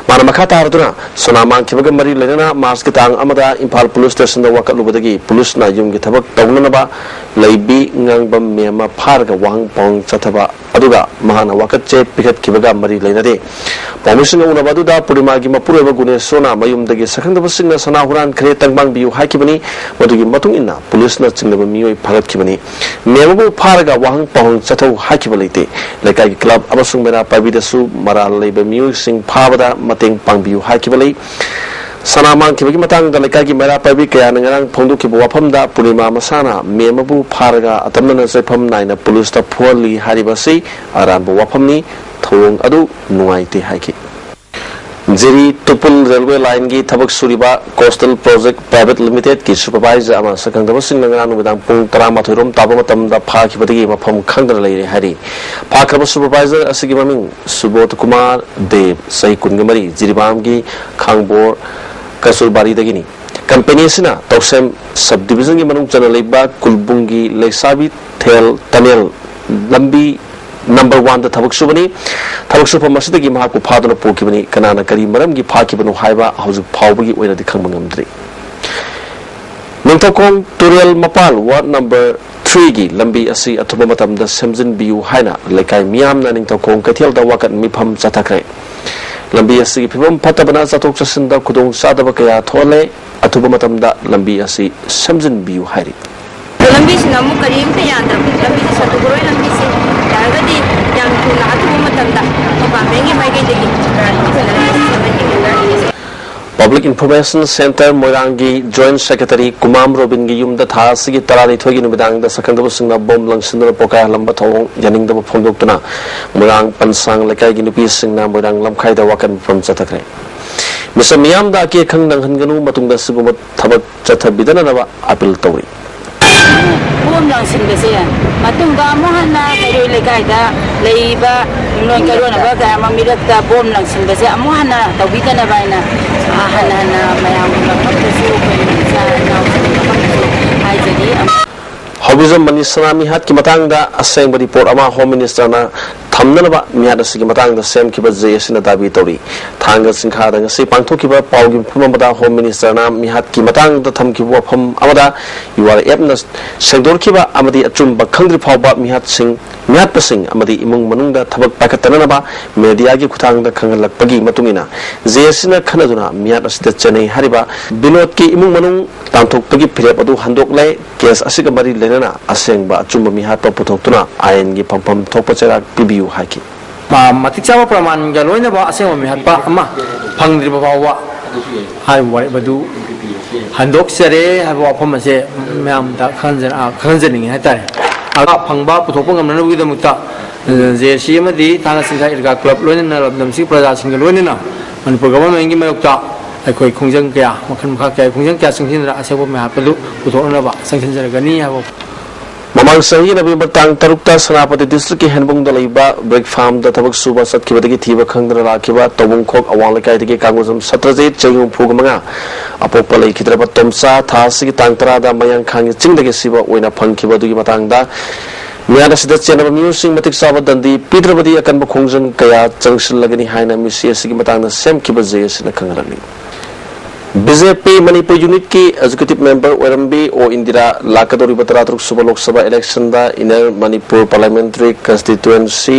ꯃꯥꯅ ꯃꯈꯥ ꯇꯥꯔꯗꯨꯅ ꯁꯅꯥ ꯃꯥꯡꯈꯤꯕꯒ ꯃꯔꯤ ꯂꯩꯅꯅ ꯃꯥꯔꯆꯀꯤ ꯇꯥꯡ ꯑꯃꯗ ꯏꯝꯐꯥꯜ ꯄꯨꯂꯤꯁ ꯁ꯭ꯇꯦꯁꯟꯗ ꯋꯥꯀꯠꯂꯨꯕꯗꯒꯤ ꯄꯨꯂꯤꯁꯅ ꯌꯨꯝꯒꯤ ꯊꯕꯛ ꯇꯧꯅꯅꯕ ꯂꯩꯕꯤ ꯉꯥꯡꯕꯝ ꯃꯦꯝꯃ ꯐꯥꯔꯒ ꯋꯥꯍꯪ ꯄꯥꯎꯍꯪ ꯆꯠꯊꯕ ꯑꯗꯨꯒ ꯃꯍꯥꯛꯅ ꯋꯥꯀꯠꯆꯦ ꯄꯤꯈꯠꯈꯤꯕꯒ ꯃꯔꯤ ꯂꯩꯅꯗꯦ꯫ ꯄꯥꯎꯃꯤꯁꯤꯡꯅ ꯎꯅꯕ ꯑꯗꯨꯗ ꯄꯨꯔꯅꯤꯃꯥꯒꯤ ꯃꯄꯨꯔꯣꯏꯕ ꯒꯨꯅꯦꯁꯣꯔꯅ ꯃꯌꯨꯝꯗꯒꯤ ꯁꯛꯈꯪꯗꯕꯁꯤꯡꯅ ꯁꯅꯥ ꯍꯨꯔꯥꯟꯈ꯭ꯔꯦ, ꯇꯪꯕꯥꯡꯕꯤꯌꯨ ꯍꯥꯏꯈꯤꯕꯅꯤ꯫ ꯃꯗꯨꯒꯤ ꯃꯇꯨꯡ ꯏꯟꯅ ꯄꯨꯂꯤꯁꯅ ꯆꯤꯡꯅꯕ ꯃꯤꯑꯣꯏ ꯐꯥꯒꯠꯈꯤꯕꯅꯤ꯫ ꯃꯦꯝ ꯑꯃꯕꯨ ꯐꯥꯔꯒ ꯋꯥꯍꯪ ꯄꯥꯎꯍꯪ ꯆꯠꯊꯧ ꯍꯥꯏꯈꯤꯕ ꯂꯩꯇꯦ꯫ ꯂꯩꯀꯥꯏꯒꯤ ꯀ꯭ꯂꯕ ꯑꯃꯁꯨꯡ ꯃꯩꯔꯥ ꯄꯥꯏꯕꯤꯗꯁꯨ ꯃꯔꯥꯜ ꯂꯩꯕ ꯃꯤꯑꯣꯏꯁꯤꯡ ꯐꯥꯕꯗ ꯃꯇꯦꯡ ꯄꯥꯡꯕꯤꯌꯨ ꯍꯥꯏꯈꯤꯕ ꯂꯩ꯫ ꯁꯅꯥ ꯃꯥꯡꯈꯤꯕꯒꯤ ꯃꯇꯥꯡꯗ ꯂꯩꯀꯥꯏꯒꯤ ꯃꯩꯔꯥ ꯄꯥꯏꯕꯤ ꯀꯌꯥꯅ ꯉꯔꯥꯡ ꯐꯣꯡꯗꯣꯛꯈꯤꯕ ꯋꯥꯐꯝꯗ ꯄꯨꯔꯅꯤꯃꯥ ꯃꯁꯥꯅ ꯃꯦꯝ ꯑꯃꯕꯨ ꯐꯥꯔꯒ ꯑꯇꯝꯅꯅ ꯆꯦꯐꯝ ꯅꯥꯏꯅ ꯄꯨꯂꯤꯁꯇ ꯐꯨꯍꯜꯂꯤ ꯍꯥꯏꯔꯤꯕ ꯑꯁꯤ ꯑꯔꯥꯟꯕ ꯋꯥꯐꯝꯅꯤ꯫ ꯊꯧꯑꯣꯡ ꯑꯗꯨ ꯅꯨꯡꯉꯥꯏꯇꯦ ꯍꯥꯏꯈꯤ꯫ ꯖꯤꯔꯤ ꯇꯨꯄꯨꯜ ꯔꯦꯜꯋꯦ ꯂꯥꯏꯟꯒꯤ ꯊꯕꯛ ꯁꯨꯔꯤꯕ ꯀꯣꯁꯇꯦꯜ ꯄ꯭ꯔꯣꯖꯦꯛ ꯄ꯭ꯔꯥꯏꯚꯦꯠ ꯂꯤꯃꯤꯇꯦꯗꯀꯤ ꯁꯨꯄꯔꯚꯥꯏꯖꯔ ꯑꯃ ꯁꯛꯈꯪꯗꯕꯁꯤꯡꯅ ꯉꯔꯥꯡ ꯅꯨꯃꯤꯗꯥꯡ ꯄꯨꯡ ꯇꯔꯥꯃꯥꯊꯣꯏ ꯔꯣꯝ ꯇꯥꯕ ꯃꯇꯝꯗ ꯐꯥꯈꯤꯕꯗꯒꯤ ꯃꯐꯝ ꯈꯪꯗꯅ ꯂꯩꯔꯦ ꯍꯥꯏꯔꯤ꯫ ꯐꯥꯈ꯭ꯔꯕ ꯁꯨꯄꯔꯚꯥꯏꯖꯔ ꯑꯁꯤꯒꯤ ꯃꯃꯤꯡ ꯁꯨꯕꯣꯙ ꯀꯨꯃꯥꯔ ꯗꯦꯕ, ꯆꯍꯤ ꯀꯨꯟꯒ ꯃꯔꯤ, ꯖꯤꯔꯤꯕꯥꯝꯒꯤ ꯈꯥꯡꯕꯣꯔ ꯀꯆꯨꯔꯕꯥꯔꯤꯗꯒꯤꯅꯤ꯫ ꯀꯝꯄꯦꯅꯤ ꯑꯁꯤꯅ ꯇꯧꯁꯦꯝ ꯁꯕ ꯗꯤꯕꯤꯖꯟꯒꯤ ꯃꯅꯨꯡ ꯆꯟꯅ ꯂꯩꯕ ꯀꯨꯜꯕꯨꯡꯒꯤ ꯂꯩꯁꯥꯕꯤ ꯊꯦꯜ ꯇꯅꯦꯜ ꯂꯝꯕꯤ ꯅꯝꯕꯔ ꯋꯥꯟꯗ ꯊꯕꯛ ꯁꯨꯕꯅꯤ꯫ ꯊꯕꯛ ꯁꯨꯐꯝ ꯑꯁꯤꯗꯒꯤ ꯃꯍꯥꯛꯄꯨ ꯐꯥꯗꯨꯅ ꯄꯨꯈꯤꯕꯅꯤ꯫ ꯀꯅꯥꯅ ꯀꯔꯤ ꯃꯔꯝꯒꯤ ꯐꯥꯈꯤꯕꯅꯣ ꯍꯥꯏꯕ ꯍꯧꯖꯤꯛ ꯐꯥꯎꯕꯒꯤ ꯑꯣꯏꯅꯗꯤ ꯈꯪꯕ ꯉꯝꯗ꯭ꯔꯤ꯫ ꯅꯤꯡꯊꯧꯈꯣꯡ ꯇꯨꯔꯦꯜ ꯃꯄꯥꯜ ꯋꯥꯔꯗ ꯅꯝꯕꯔ ꯊ꯭ꯔꯤꯒꯤ ꯂꯝꯕꯤ ꯑꯁꯤ ꯑꯊꯨꯕ ꯃꯇꯝꯗ ꯁꯦꯝꯖꯤꯟꯕꯤꯌꯨ ꯍꯥꯏꯅ ꯂꯩꯀꯥꯏ ꯃꯤꯌꯥꯝꯅ ꯅꯤꯡꯊꯧꯈꯣꯡ ꯀꯩꯊꯦꯜꯗ ꯋꯥꯀꯠ ꯃꯤꯐꯝ ꯆꯠꯊꯈ꯭ꯔꯦ꯫ ꯂꯝꯕꯤ ꯑꯁꯤꯒꯤ ꯐꯤꯕꯝ ꯐꯠꯇꯕꯅ ꯆꯠꯊꯣꯛ ꯆꯠꯁꯤꯟꯗ ꯈꯨꯗꯣꯡ ꯆꯥꯗꯕ ꯀꯌꯥ ꯊꯣꯛꯍꯜꯂꯦ꯫ ꯑꯊꯨꯕ ꯃꯇꯝꯗ ꯂꯝꯕꯤ ꯑꯁꯤ ꯁꯦꯝꯖꯤꯟꯕꯤꯌꯨ ꯍꯥꯏꯔꯤ꯫ ꯂꯝꯕꯤꯁꯤꯅ ꯑꯃꯨꯛ ꯀꯔꯤꯝꯇ ꯌꯥꯗ꯭ꯔꯕ, ꯂꯝꯕꯤꯁꯤ ꯁꯦꯡꯗꯣꯛꯂꯣꯏ꯫ ꯂꯝꯕꯤꯁꯤ ꯌꯥꯔꯒꯗꯤ ꯌꯥꯝ ꯊꯨꯅ ꯑꯊꯨꯕ ꯃꯇꯝꯗ ꯒꯣꯚꯔꯟꯃꯦꯟꯒꯤ ꯃꯥꯏꯀꯩꯗꯒꯤ ꯑꯩꯈꯣꯏꯅ ꯂꯝꯕꯤꯁꯤ ꯁꯦꯝꯍꯟꯅꯤꯡꯉꯤ꯫ Public Information Centre ꯃꯣꯏꯔꯥꯡꯒꯤ Joint Secretary ꯀꯨꯃꯥꯝ ꯔꯣꯕꯤꯟꯒꯤ ꯌꯨꯝꯗ ꯊꯥ ꯑꯁꯤꯒꯤ ꯇꯔꯥꯅꯤꯊꯣꯏꯒꯤ ꯅꯨꯃꯤꯗꯥꯡꯗ ꯁꯛꯈꯪꯗꯕꯁꯤꯡꯅ ꯕꯣꯝ ꯂꯪꯁꯤꯟꯗꯨꯅ ꯄꯣꯈꯥꯏꯍꯜꯂꯝꯕ ꯊꯧꯑꯣꯡ ꯌꯥꯅꯤꯡꯗꯕ ꯐꯣꯡꯗꯣꯛꯇꯨꯅ ꯃꯣꯏꯔꯥꯡ ꯄꯟꯁꯥꯡ ꯂꯩꯀꯥꯏꯒꯤ ꯅꯨꯄꯤꯁꯤꯡꯅ ꯃꯣꯏꯔꯥꯡ ꯂꯝꯈꯥꯏꯗ ꯋꯥꯀꯠ ꯃꯤꯐꯝ ꯆꯠꯊꯈ꯭ꯔꯦ꯫ ꯃꯤꯁꯛ ꯃꯤꯌꯥꯝꯗ ꯑꯀꯤ ꯑꯈꯪ ꯅꯪꯍꯟꯒꯅꯨ, ꯃꯇꯨꯡꯗ ꯑꯁꯤꯒꯨꯝꯕ ꯊꯕꯛ ꯆꯠꯊꯕꯤꯗꯅꯅꯕ ꯑꯥꯄꯤꯜ ꯇꯧꯔꯤ꯫ ꯕꯣꯝ ꯂꯪꯁꯤꯟꯕꯁꯦ ꯃꯇꯨꯡꯗ ꯑꯃꯨꯛ ꯍꯟꯅ ꯀꯩꯔꯣꯏ ꯂꯩꯀꯥꯏꯗ ꯂꯩꯔꯤꯕ ꯌꯨꯝꯂꯣꯟ ꯀꯩꯔꯣꯟꯅꯕ ꯀꯌꯥ ꯑꯃ ꯃꯤꯔꯛꯇ ꯕꯣꯝ ꯂꯪꯁꯤꯟꯕꯁꯦ ꯑꯃꯨꯛ ꯍꯟꯅ ꯇꯧꯕꯤꯗꯅꯕ ꯍꯥꯏꯅ, ꯑ, ꯍꯟꯅ ꯍꯟꯅ ꯃꯌꯥꯝꯒꯤ ꯃꯐꯝꯗꯁꯨ ꯑꯩꯈꯣꯏ ꯏꯆꯥ ꯏꯅꯥꯎꯁꯤꯡꯒꯤ ꯃꯐꯝꯗꯁꯨ ꯍꯥꯏꯖꯔꯤ꯫ ꯍꯧꯕꯤꯖꯝ ꯃꯅꯤꯁꯅꯥ ꯃꯤꯍꯥꯠꯀꯤ ꯃꯇꯥꯡꯗ ꯑꯁꯦꯡꯕ ꯔꯤꯄꯣꯔꯠ ꯑꯃ ꯍꯣꯝ ꯃꯤꯅꯤꯁꯇꯔꯅ ꯊꯝꯅꯅꯕ ꯃꯤꯍꯥꯠ ꯑꯁꯤꯒꯤ ꯃꯇꯥꯡꯗ ꯁꯦꯝꯈꯤꯕ ꯖꯦ ꯑꯦꯁꯤꯅ ꯗꯥꯕꯤ ꯇꯧꯔꯤ꯫ ꯊꯥꯡꯒ ꯆꯤꯡꯈꯥꯗ ꯉꯁꯤ ꯄꯥꯡꯊꯣꯛꯈꯤꯕ ꯄꯥꯎꯒꯤ ꯃꯤꯐꯝ ꯑꯃꯗ ꯍꯣꯝ ꯃꯤꯅꯤꯁꯇꯔꯅ ꯃꯤꯍꯥꯠꯀꯤ ꯃꯇꯥꯡꯗ ꯊꯝꯈꯤꯕ ꯋꯥꯐꯝ ꯑꯃꯗ ꯌꯨ ꯑꯥꯔ ꯑꯦꯐꯅ ꯁꯦꯡꯗꯣꯛꯈꯤꯕ ꯑꯃꯗꯤ ꯑꯆꯨꯝꯕ ꯈꯪꯗ꯭ꯔꯤ ꯐꯥꯎꯕ ꯃꯤꯍꯥꯠꯁꯤꯡ, ꯃꯤꯍꯥꯠꯄꯁꯤꯡ ꯑꯃꯗꯤ ꯏꯃꯨꯡ ꯃꯅꯨꯡꯗ ꯊꯕꯛ ꯄꯥꯏꯈꯠꯇꯅꯅꯕ ꯃꯦꯗꯤꯌꯥꯒꯤ ꯈꯨꯠꯊꯥꯡꯗ ꯈꯪꯍꯜꯂꯛꯄꯒꯤ ꯃꯇꯨꯡ ꯏꯟꯅ ꯖꯦ ꯑꯦꯁꯤꯅ ꯈꯟꯅꯗꯨꯅ ꯃꯤꯍꯥꯠ ꯑꯁꯤꯗ ꯆꯦꯟꯅꯩ ꯍꯥꯏꯔꯤꯕ ꯕꯤꯅꯣꯗꯀꯤ ꯏꯃꯨꯡ ꯃꯅꯨꯡ ꯇꯥꯟꯊꯣꯛꯄꯒꯤ ꯐꯤꯔꯦꯞ ꯑꯗꯨ ꯍꯟꯗꯣꯛꯂꯦ꯫ ꯀꯦꯁ ꯑꯁꯤꯒ ꯃꯔꯤ ꯂꯩꯅꯅ ꯑꯁꯦꯡꯕ ꯑꯆꯨꯝꯕ ꯃꯤꯍꯥꯠꯄ ꯄꯨꯊꯣꯛꯇꯨꯅ ꯑꯥꯏꯟꯒꯤ ꯐꯪꯐꯝ ꯊꯣꯛꯄ ꯆꯩꯔꯥꯛ ꯄꯤꯕꯤꯌꯨ ꯍꯥꯏꯈꯤ꯫ ꯃ-, ꯃꯇꯤꯛ ꯆꯥꯕ ꯄ꯭ꯔꯃꯥꯟꯒ ꯂꯣꯏꯅꯕ ꯑꯁꯦꯡꯕ ꯃꯤꯍꯥꯠꯄ ꯑꯃ ꯐꯪꯗ꯭ꯔꯤꯕ ꯐꯥꯎꯕ ꯍꯥꯏꯔꯤꯕ ꯋꯥꯔꯦꯞ ꯑꯗꯨ ꯍꯟꯗꯣꯛꯆꯔꯦ ꯍꯥꯏꯕ ꯋꯥꯐꯝ ꯑꯁꯦ ꯃꯌꯥꯝꯗ ꯈꯪꯍꯟꯖ-, ꯑ, ꯈꯪꯍꯟꯖꯅꯤꯡꯉꯤ ꯍꯥꯏꯇꯥꯔꯦ꯫ ꯑ, ꯐꯪꯕ ꯄꯨꯊꯣꯛꯄ ꯉꯝꯅꯅꯕꯒꯤꯗꯃꯛꯇ, ꯑ, ꯖꯦ ꯑꯦꯁ ꯁꯤ ꯑꯃꯗꯤ ꯊꯥꯡꯒ ꯆꯤꯡꯈꯥ ꯏꯗꯒꯥ ꯀ꯭ꯂꯕ ꯂꯣꯏꯅꯅ ꯂꯝꯗꯝꯁꯤꯒꯤ ꯄ꯭ꯔꯖꯥꯁꯤꯡꯒ ꯂꯣꯏꯅꯅ ꯃꯅꯤꯄꯨꯔ ꯒꯚꯔꯟꯃꯦꯟꯒꯤ ꯃꯥꯌꯣꯛꯇ ꯑꯩꯈꯣꯏ ꯈꯣꯡꯖꯪ ꯀꯌꯥ, ꯃꯈꯜ ꯃꯈꯥ ꯀꯌꯥ ꯈꯣꯡꯖꯪ ꯀꯌꯥ ꯆꯪꯁꯤꯟꯗꯨꯅ ꯑꯁꯦꯡꯕ ꯃꯤꯍꯥꯠꯄꯗꯨ ꯄꯨꯊꯣꯛꯅꯅꯕ ꯆꯪꯁꯤꯟꯖꯔꯒꯅꯤ ꯍꯥꯏꯕ ꯃꯃꯥꯡ ꯆꯍꯤ ꯅꯕꯦꯝꯕꯔ ꯇꯥꯡ ꯇꯔꯨꯛꯇ ꯁꯦꯅꯥꯄꯇꯤ ꯗꯤꯁꯇ꯭ꯔꯤꯛꯀꯤ ꯍꯦꯟꯕꯨꯡꯗ ꯂꯩꯕ ꯕ꯭ꯔꯤꯛ ꯐꯥꯔꯝꯗ ꯊꯕꯛ ꯁꯨꯕ ꯆꯠꯈꯤꯕꯗꯒꯤ ꯊꯤꯕ ꯈꯪꯗꯅ ꯂꯥꯛꯈꯤꯕ ꯇꯧꯕꯨꯡꯈꯣꯛ ꯑꯋꯥꯡ ꯂꯩꯀꯥꯏꯗꯒꯤ ꯀꯥꯡꯒꯨꯖꯝ ꯁꯇ꯭ꯔꯖꯤꯠ, ꯆꯍꯤ ꯍꯨꯝꯐꯨꯒ ꯃꯉꯥ, ꯑꯄꯣꯛꯄ ꯂꯩꯈꯤꯗ꯭ꯔꯕ ꯇꯣꯝꯆꯥ, ꯊꯥ ꯑꯁꯤꯒꯤ ꯇꯥꯡ ꯇꯔꯥꯗ ꯃꯌꯥꯡꯈꯥꯡꯒꯤ ꯆꯤꯡꯗꯒꯤ ꯁꯤꯕ ꯑꯣꯏꯅ ꯐꯪꯈꯤꯕ ꯑꯗꯨꯒꯤ ꯃꯇꯥꯡꯗ ꯃꯤꯍꯥꯠ ꯑꯁꯤꯗ ꯆꯦꯟꯅꯕ ꯃꯤꯑꯣꯏꯁꯤꯡ ꯃꯇꯤꯛ ꯆꯥꯕ ꯗꯟꯗꯤ ꯄꯤꯗ꯭ꯔꯕꯗꯤ ꯑꯀꯟꯕ ꯈꯣꯡꯖꯪ ꯀꯌꯥ ꯆꯪꯁꯤꯜꯂꯒꯅꯤ ꯍꯥꯏꯅ ꯃꯤꯁꯤ ꯑꯁꯤꯒꯤ ꯃꯇꯥꯡꯗ ꯁꯦꯝꯈꯤꯕ ꯖꯦ ꯑꯦꯁꯤꯅ ꯈꯪꯍꯜꯂꯛꯂꯤ꯫ ꯕꯤ ꯖꯦ ꯄꯤ ꯃꯅꯤꯄꯨꯔ ꯌꯨꯅꯤꯠꯀꯤ ꯑꯦꯛꯖꯤꯀ꯭ꯌꯨꯇꯤꯚ ꯃꯦꯝꯕꯔ ꯑꯣꯏꯔꯝꯕꯤ ꯑꯣ ꯏꯟꯗꯤꯔꯥ ꯂꯥꯛꯀꯗꯧꯔꯤꯕ ꯇꯔꯥꯇꯔꯨꯛ ꯁꯨꯕ Lok Sabha ꯏꯂꯦꯛꯁꯟꯗ inner Manipur parliamentary constituency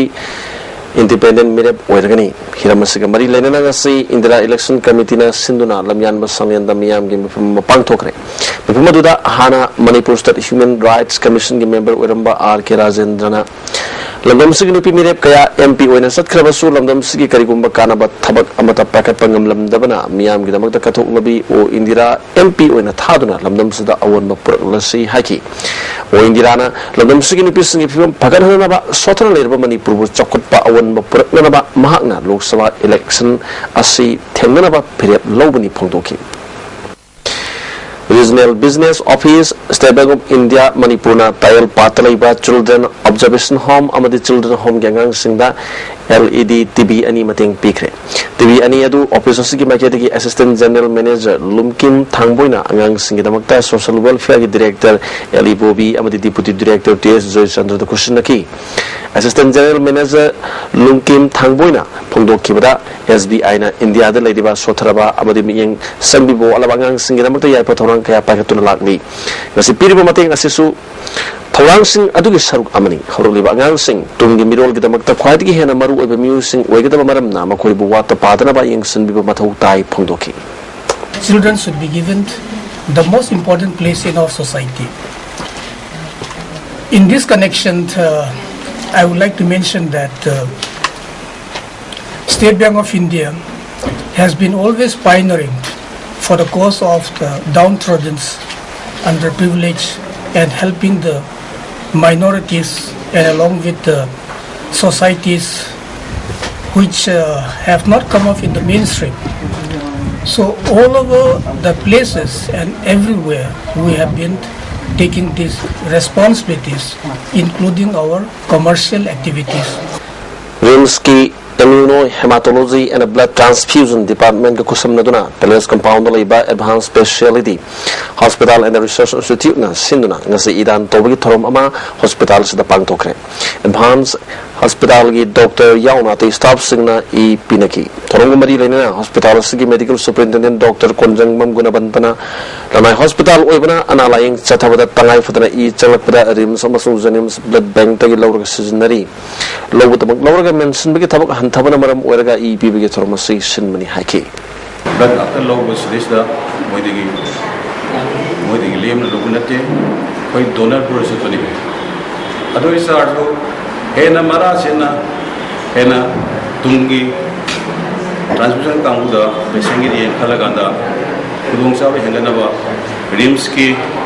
independent ꯃꯤꯔꯦꯞ ꯑꯣꯏꯔꯒꯅꯤ꯫ ꯍꯤꯔꯝ ꯑꯁꯤꯒ ꯃꯔꯤ ꯂꯩꯅꯅ ꯉꯁꯤ ꯏꯟꯗꯤꯔꯥ ꯏꯂꯦꯛꯁꯟ ꯀꯃꯤꯇꯤꯅ ꯁꯤꯟꯗꯨꯅ ꯂꯝꯌꯥꯟꯕ ꯁꯪꯂꯦꯟꯗ ꯃꯤꯌꯥꯝꯒꯤ ꯃꯤꯐꯝ ꯑꯃ ꯄꯥꯡꯊꯣꯛꯈ꯭ꯔꯦ꯫ ꯃꯤꯐꯝ ꯑꯗꯨꯗ ꯍꯥꯟꯅ ꯃꯅꯤꯄꯨꯔ ꯁ꯭ꯇꯦꯠ ꯍ꯭ꯌꯨꯃꯦꯟ ꯔꯥꯏꯠꯁ ꯀꯃꯤꯁꯟꯒꯤ ꯃꯦꯝꯕꯔ ꯑꯣꯏꯔꯝꯕ ꯑꯥꯔ ꯀꯦ ꯔꯥꯖꯦꯟꯗ꯭ꯔꯅ ꯂꯝꯗꯝꯁꯤꯒꯤ ꯅꯨꯄꯤ ꯃꯤꯔꯦꯞ ꯀꯌꯥ ꯑꯦꯝ ꯄꯤ ꯑꯣꯏꯅ ꯆꯠꯈ꯭ꯔꯕꯁꯨ ꯂꯝꯗꯝꯁꯤꯒꯤ ꯀꯔꯤꯒꯨꯝꯕ ꯀꯥꯟꯅꯕ ꯊꯕꯛ ꯑꯃꯠꯇ ꯄꯥꯏꯈꯠꯄ ꯉꯝꯂꯝꯗꯕꯅ ꯃꯤꯌꯥꯝꯒꯤꯗꯃꯛꯇ ꯀꯠꯊꯣꯛꯂꯕꯤ ꯑꯣ ꯏꯟꯗꯤꯔꯥ ꯑꯦꯝ ꯄꯤ ꯑꯣꯏꯅ ꯊꯥꯗꯨꯅ ꯂꯝꯗꯝꯁꯤꯗ ꯑꯑꯣꯟꯕ ꯄꯨꯔꯛꯂꯁꯤ ꯍꯥꯏꯈꯤ꯫ ꯑꯣ ꯏꯟꯗꯤꯔꯥꯅ ꯂꯝꯗꯝꯁꯤꯒꯤ ꯅꯨꯄꯤꯁꯤꯡꯒꯤ ꯐꯤꯕꯝ ꯐꯒꯠꯍꯟꯅꯕ, ꯁꯣꯠꯊꯅ ꯂꯩꯔꯕ ꯃꯅꯤꯄꯨꯔꯕꯨ ꯆꯥꯎꯈꯠꯄ ꯑꯑꯣꯟꯕ ꯄꯨꯔꯛꯅꯅꯕ ꯃꯍꯥꯛꯅ ꯂꯣꯛ ꯁꯚꯥ ꯏꯂꯦꯛꯁꯟ ꯑꯁꯤ ꯊꯦꯡꯅꯅꯕ ꯐꯤꯔꯦꯞ ꯂꯧꯕꯅꯤ ꯐꯣꯡꯗꯣꯛꯈꯤ꯫ Regional Business Office, State Bank of India, ꯃꯅꯤꯄꯨꯔꯅ ꯇꯥꯌꯦꯜ ꯄꯥꯠꯇ ꯂꯩꯕ Children Observation Home ꯑꯃꯗꯤ Children Homeꯒꯤ ꯑꯉꯥꯡꯁꯤꯡꯗ L E D T V ꯑꯅꯤ ꯃꯇꯦꯡ ꯄꯤꯈ꯭ꯔꯦ꯫ T V ꯑꯅꯤ ꯑꯗꯨ ꯑꯣꯐꯤꯁ ꯑꯁꯤꯒꯤ ꯃꯥꯏꯀꯩꯗꯒꯤ Assistant General Manager ꯂꯨꯝꯀꯤꯝ ꯊꯥꯡꯕꯣꯏꯅ ꯑꯉꯥꯡꯁꯤꯡꯒꯤꯗꯃꯛꯇ Social Welfareꯒꯤ Director L E Bobby ꯑꯃꯗꯤ Deputy Director T S ꯖꯣꯏꯆꯟꯗ꯭ꯔꯗ ꯈꯨꯠꯁꯤꯟꯅꯈꯤ꯫ Assistant General Manager ꯂꯨꯝꯀꯤꯝ ꯊꯥꯡꯕꯣꯏꯅ ꯐꯣꯡꯗꯣꯛꯈꯤꯕꯗ, S B Iꯅ ꯏꯟꯗꯤꯌꯥꯗ ꯂꯩꯔꯤꯕ ꯁꯣꯠꯊꯔꯕ ꯑꯃꯗꯤ ꯃꯤꯠꯌꯦꯡ ꯆꯪꯕꯤꯕ ꯋꯥꯠꯂꯕ ꯑꯉꯥꯡꯁꯤꯡꯒꯤꯗꯃꯛꯇ ꯌꯥꯏꯐ ꯊꯧꯔꯥꯡ ꯀꯌꯥ ꯄꯥꯏꯈꯠꯇꯨꯅ ꯂꯥꯛꯂꯤ꯫ ꯉꯁꯤ ꯄꯤꯔꯤꯕ ꯃꯇꯦꯡ ꯑꯁꯤꯁꯨ ꯊꯧꯔꯥꯡꯁꯤꯡ ꯑꯗꯨꯒꯤ ꯁꯔꯨꯛ ꯑꯃꯅꯤ꯫ ꯍꯧꯔꯛꯂꯤꯕ ꯑꯉꯥꯡꯁꯤꯡ ꯇꯨꯡꯒꯤ ꯃꯤꯔꯣꯜꯒꯤꯗꯃꯛꯇ ꯈ꯭ꯋꯥꯏꯗꯒꯤ ꯍꯦꯟꯅ ꯃꯔꯨ ꯑꯣꯏꯕ ꯃꯤꯑꯣꯏꯁꯤꯡ ꯑꯣꯏꯒꯗꯕ ꯃꯔꯝꯅ ꯃꯈꯣꯏꯕꯨ ꯋꯥꯠꯇ ꯄꯥꯗꯅꯕ ꯌꯦꯡꯁꯤꯟꯕꯤꯕ ꯃꯊꯧ ꯇꯥꯏ ꯐꯣꯡꯗꯣꯛꯈꯤ꯫ Children should be given the most important place in our society. In this connection, uh, I would like to mention that uh, State Bank of India has been always pioneering for the cause of the downtrodden, underprivileged, and helping the minorities and along with the societies which uh, have not come up in the mainstream. So all over the places and everywhere we have been taking these responsibilities, including our commercial activities. ꯔꯤꯝꯁꯀꯤ Immunohematology and Blood Transfusion Departmentꯀ ꯈꯨꯠꯁꯝꯅꯗꯨꯅ Palace Compoundꯗ ꯂꯩꯕ Advanced Speciality Hospital and Research Instituteꯅ ꯁꯤꯟꯗꯨꯅ ꯉꯁꯤ E ꯗꯥꯟ ꯇꯧꯕꯒꯤ ꯊꯧꯔꯝ ꯑꯃ ꯍꯣꯁꯄꯤꯇꯥꯜꯁꯤꯗ ꯄꯥꯡꯊꯣꯛꯈ꯭ꯔꯦ꯫ Advanced ꯍꯣꯁꯄꯤꯇꯥꯜꯒꯤ doctor ꯌꯥꯎꯅ ꯑꯇꯩ ꯁ꯭ꯇꯥꯐꯁꯤꯡꯅ E ꯄꯤꯅꯈꯤ꯫ ꯊꯧꯔꯝꯒ ꯃꯔꯤ ꯂꯩꯅꯅ ꯍꯣꯁꯄꯤꯇꯥꯜ ꯑꯁꯤꯒꯤ ꯃꯦꯗꯤꯀꯦꯜ ꯁꯨꯄꯔꯤꯟꯇꯦꯟꯗꯦꯟꯠ ꯗꯣꯛꯇꯔ ꯀꯣꯟꯖꯪꯕꯝ ꯒꯨꯅꯕꯟꯇꯅ ꯂꯅꯥꯏ ꯍꯣꯁꯄꯤꯇꯥꯜ ꯑꯣꯏꯕꯅ ꯑꯅꯥ ꯂꯥꯌꯦꯡ ꯆꯠꯊꯕꯗ ꯇꯉꯥꯏ ꯐꯗꯅ ꯏ ꯆꯪꯂꯛꯄꯗ ꯔꯤꯝꯁ ꯑꯃꯁꯨꯡ ꯖꯦꯅꯤꯝꯁ ꯕ꯭ꯂꯗ ꯕꯦꯡꯛꯇꯒꯤ ꯂꯧꯔꯒ ꯁꯤꯖꯤꯟꯅꯔꯤ꯫ ꯂꯧꯕꯗꯃꯛ ꯂꯧꯔꯒ ꯃꯦꯟꯁꯤꯟꯕꯒꯤ ꯊꯕꯛ ꯍꯟꯊꯕꯅ ꯃꯔꯝ ꯑꯣꯏꯔꯒ ꯏ ꯄꯤꯕꯒꯤ ꯊꯧꯔꯝ ꯑꯁꯤ ꯁꯤꯟꯕꯅꯤ ꯍꯥꯏꯈꯤ꯫ ꯕ꯭ꯂꯗ ꯉꯥꯛꯇ ꯂꯧꯕ ꯁꯤꯗꯩꯁꯤꯗ ꯃꯣꯏꯗꯒꯤ ꯃꯣꯏꯗꯒꯤ ꯂꯦꯝꯅ ꯂꯧꯕ ꯅꯠꯇꯦ, ꯑꯩꯈꯣꯏ ꯗꯣꯅꯔ ꯄꯨꯔ ꯆꯠꯄꯅꯤ꯫ ꯑꯗꯨ ꯑꯣꯏꯇꯥꯔꯁꯨ ꯍꯦꯟꯅ ꯃꯔꯥ ꯁꯦꯟꯅ ꯍꯦꯟꯅ ꯇꯨꯡꯒꯤ ꯇ꯭ꯔꯥꯟꯁꯃꯤꯁꯟ ꯀꯥꯡꯕꯨꯗ ꯄꯦꯁꯦꯟꯒꯤꯗꯤ ꯈꯜꯂꯀꯥꯟꯗ ꯈꯨꯗꯣꯡꯆꯥꯕ ꯍꯦꯟꯒꯠꯅꯕ ꯔꯤꯝꯁꯀꯤ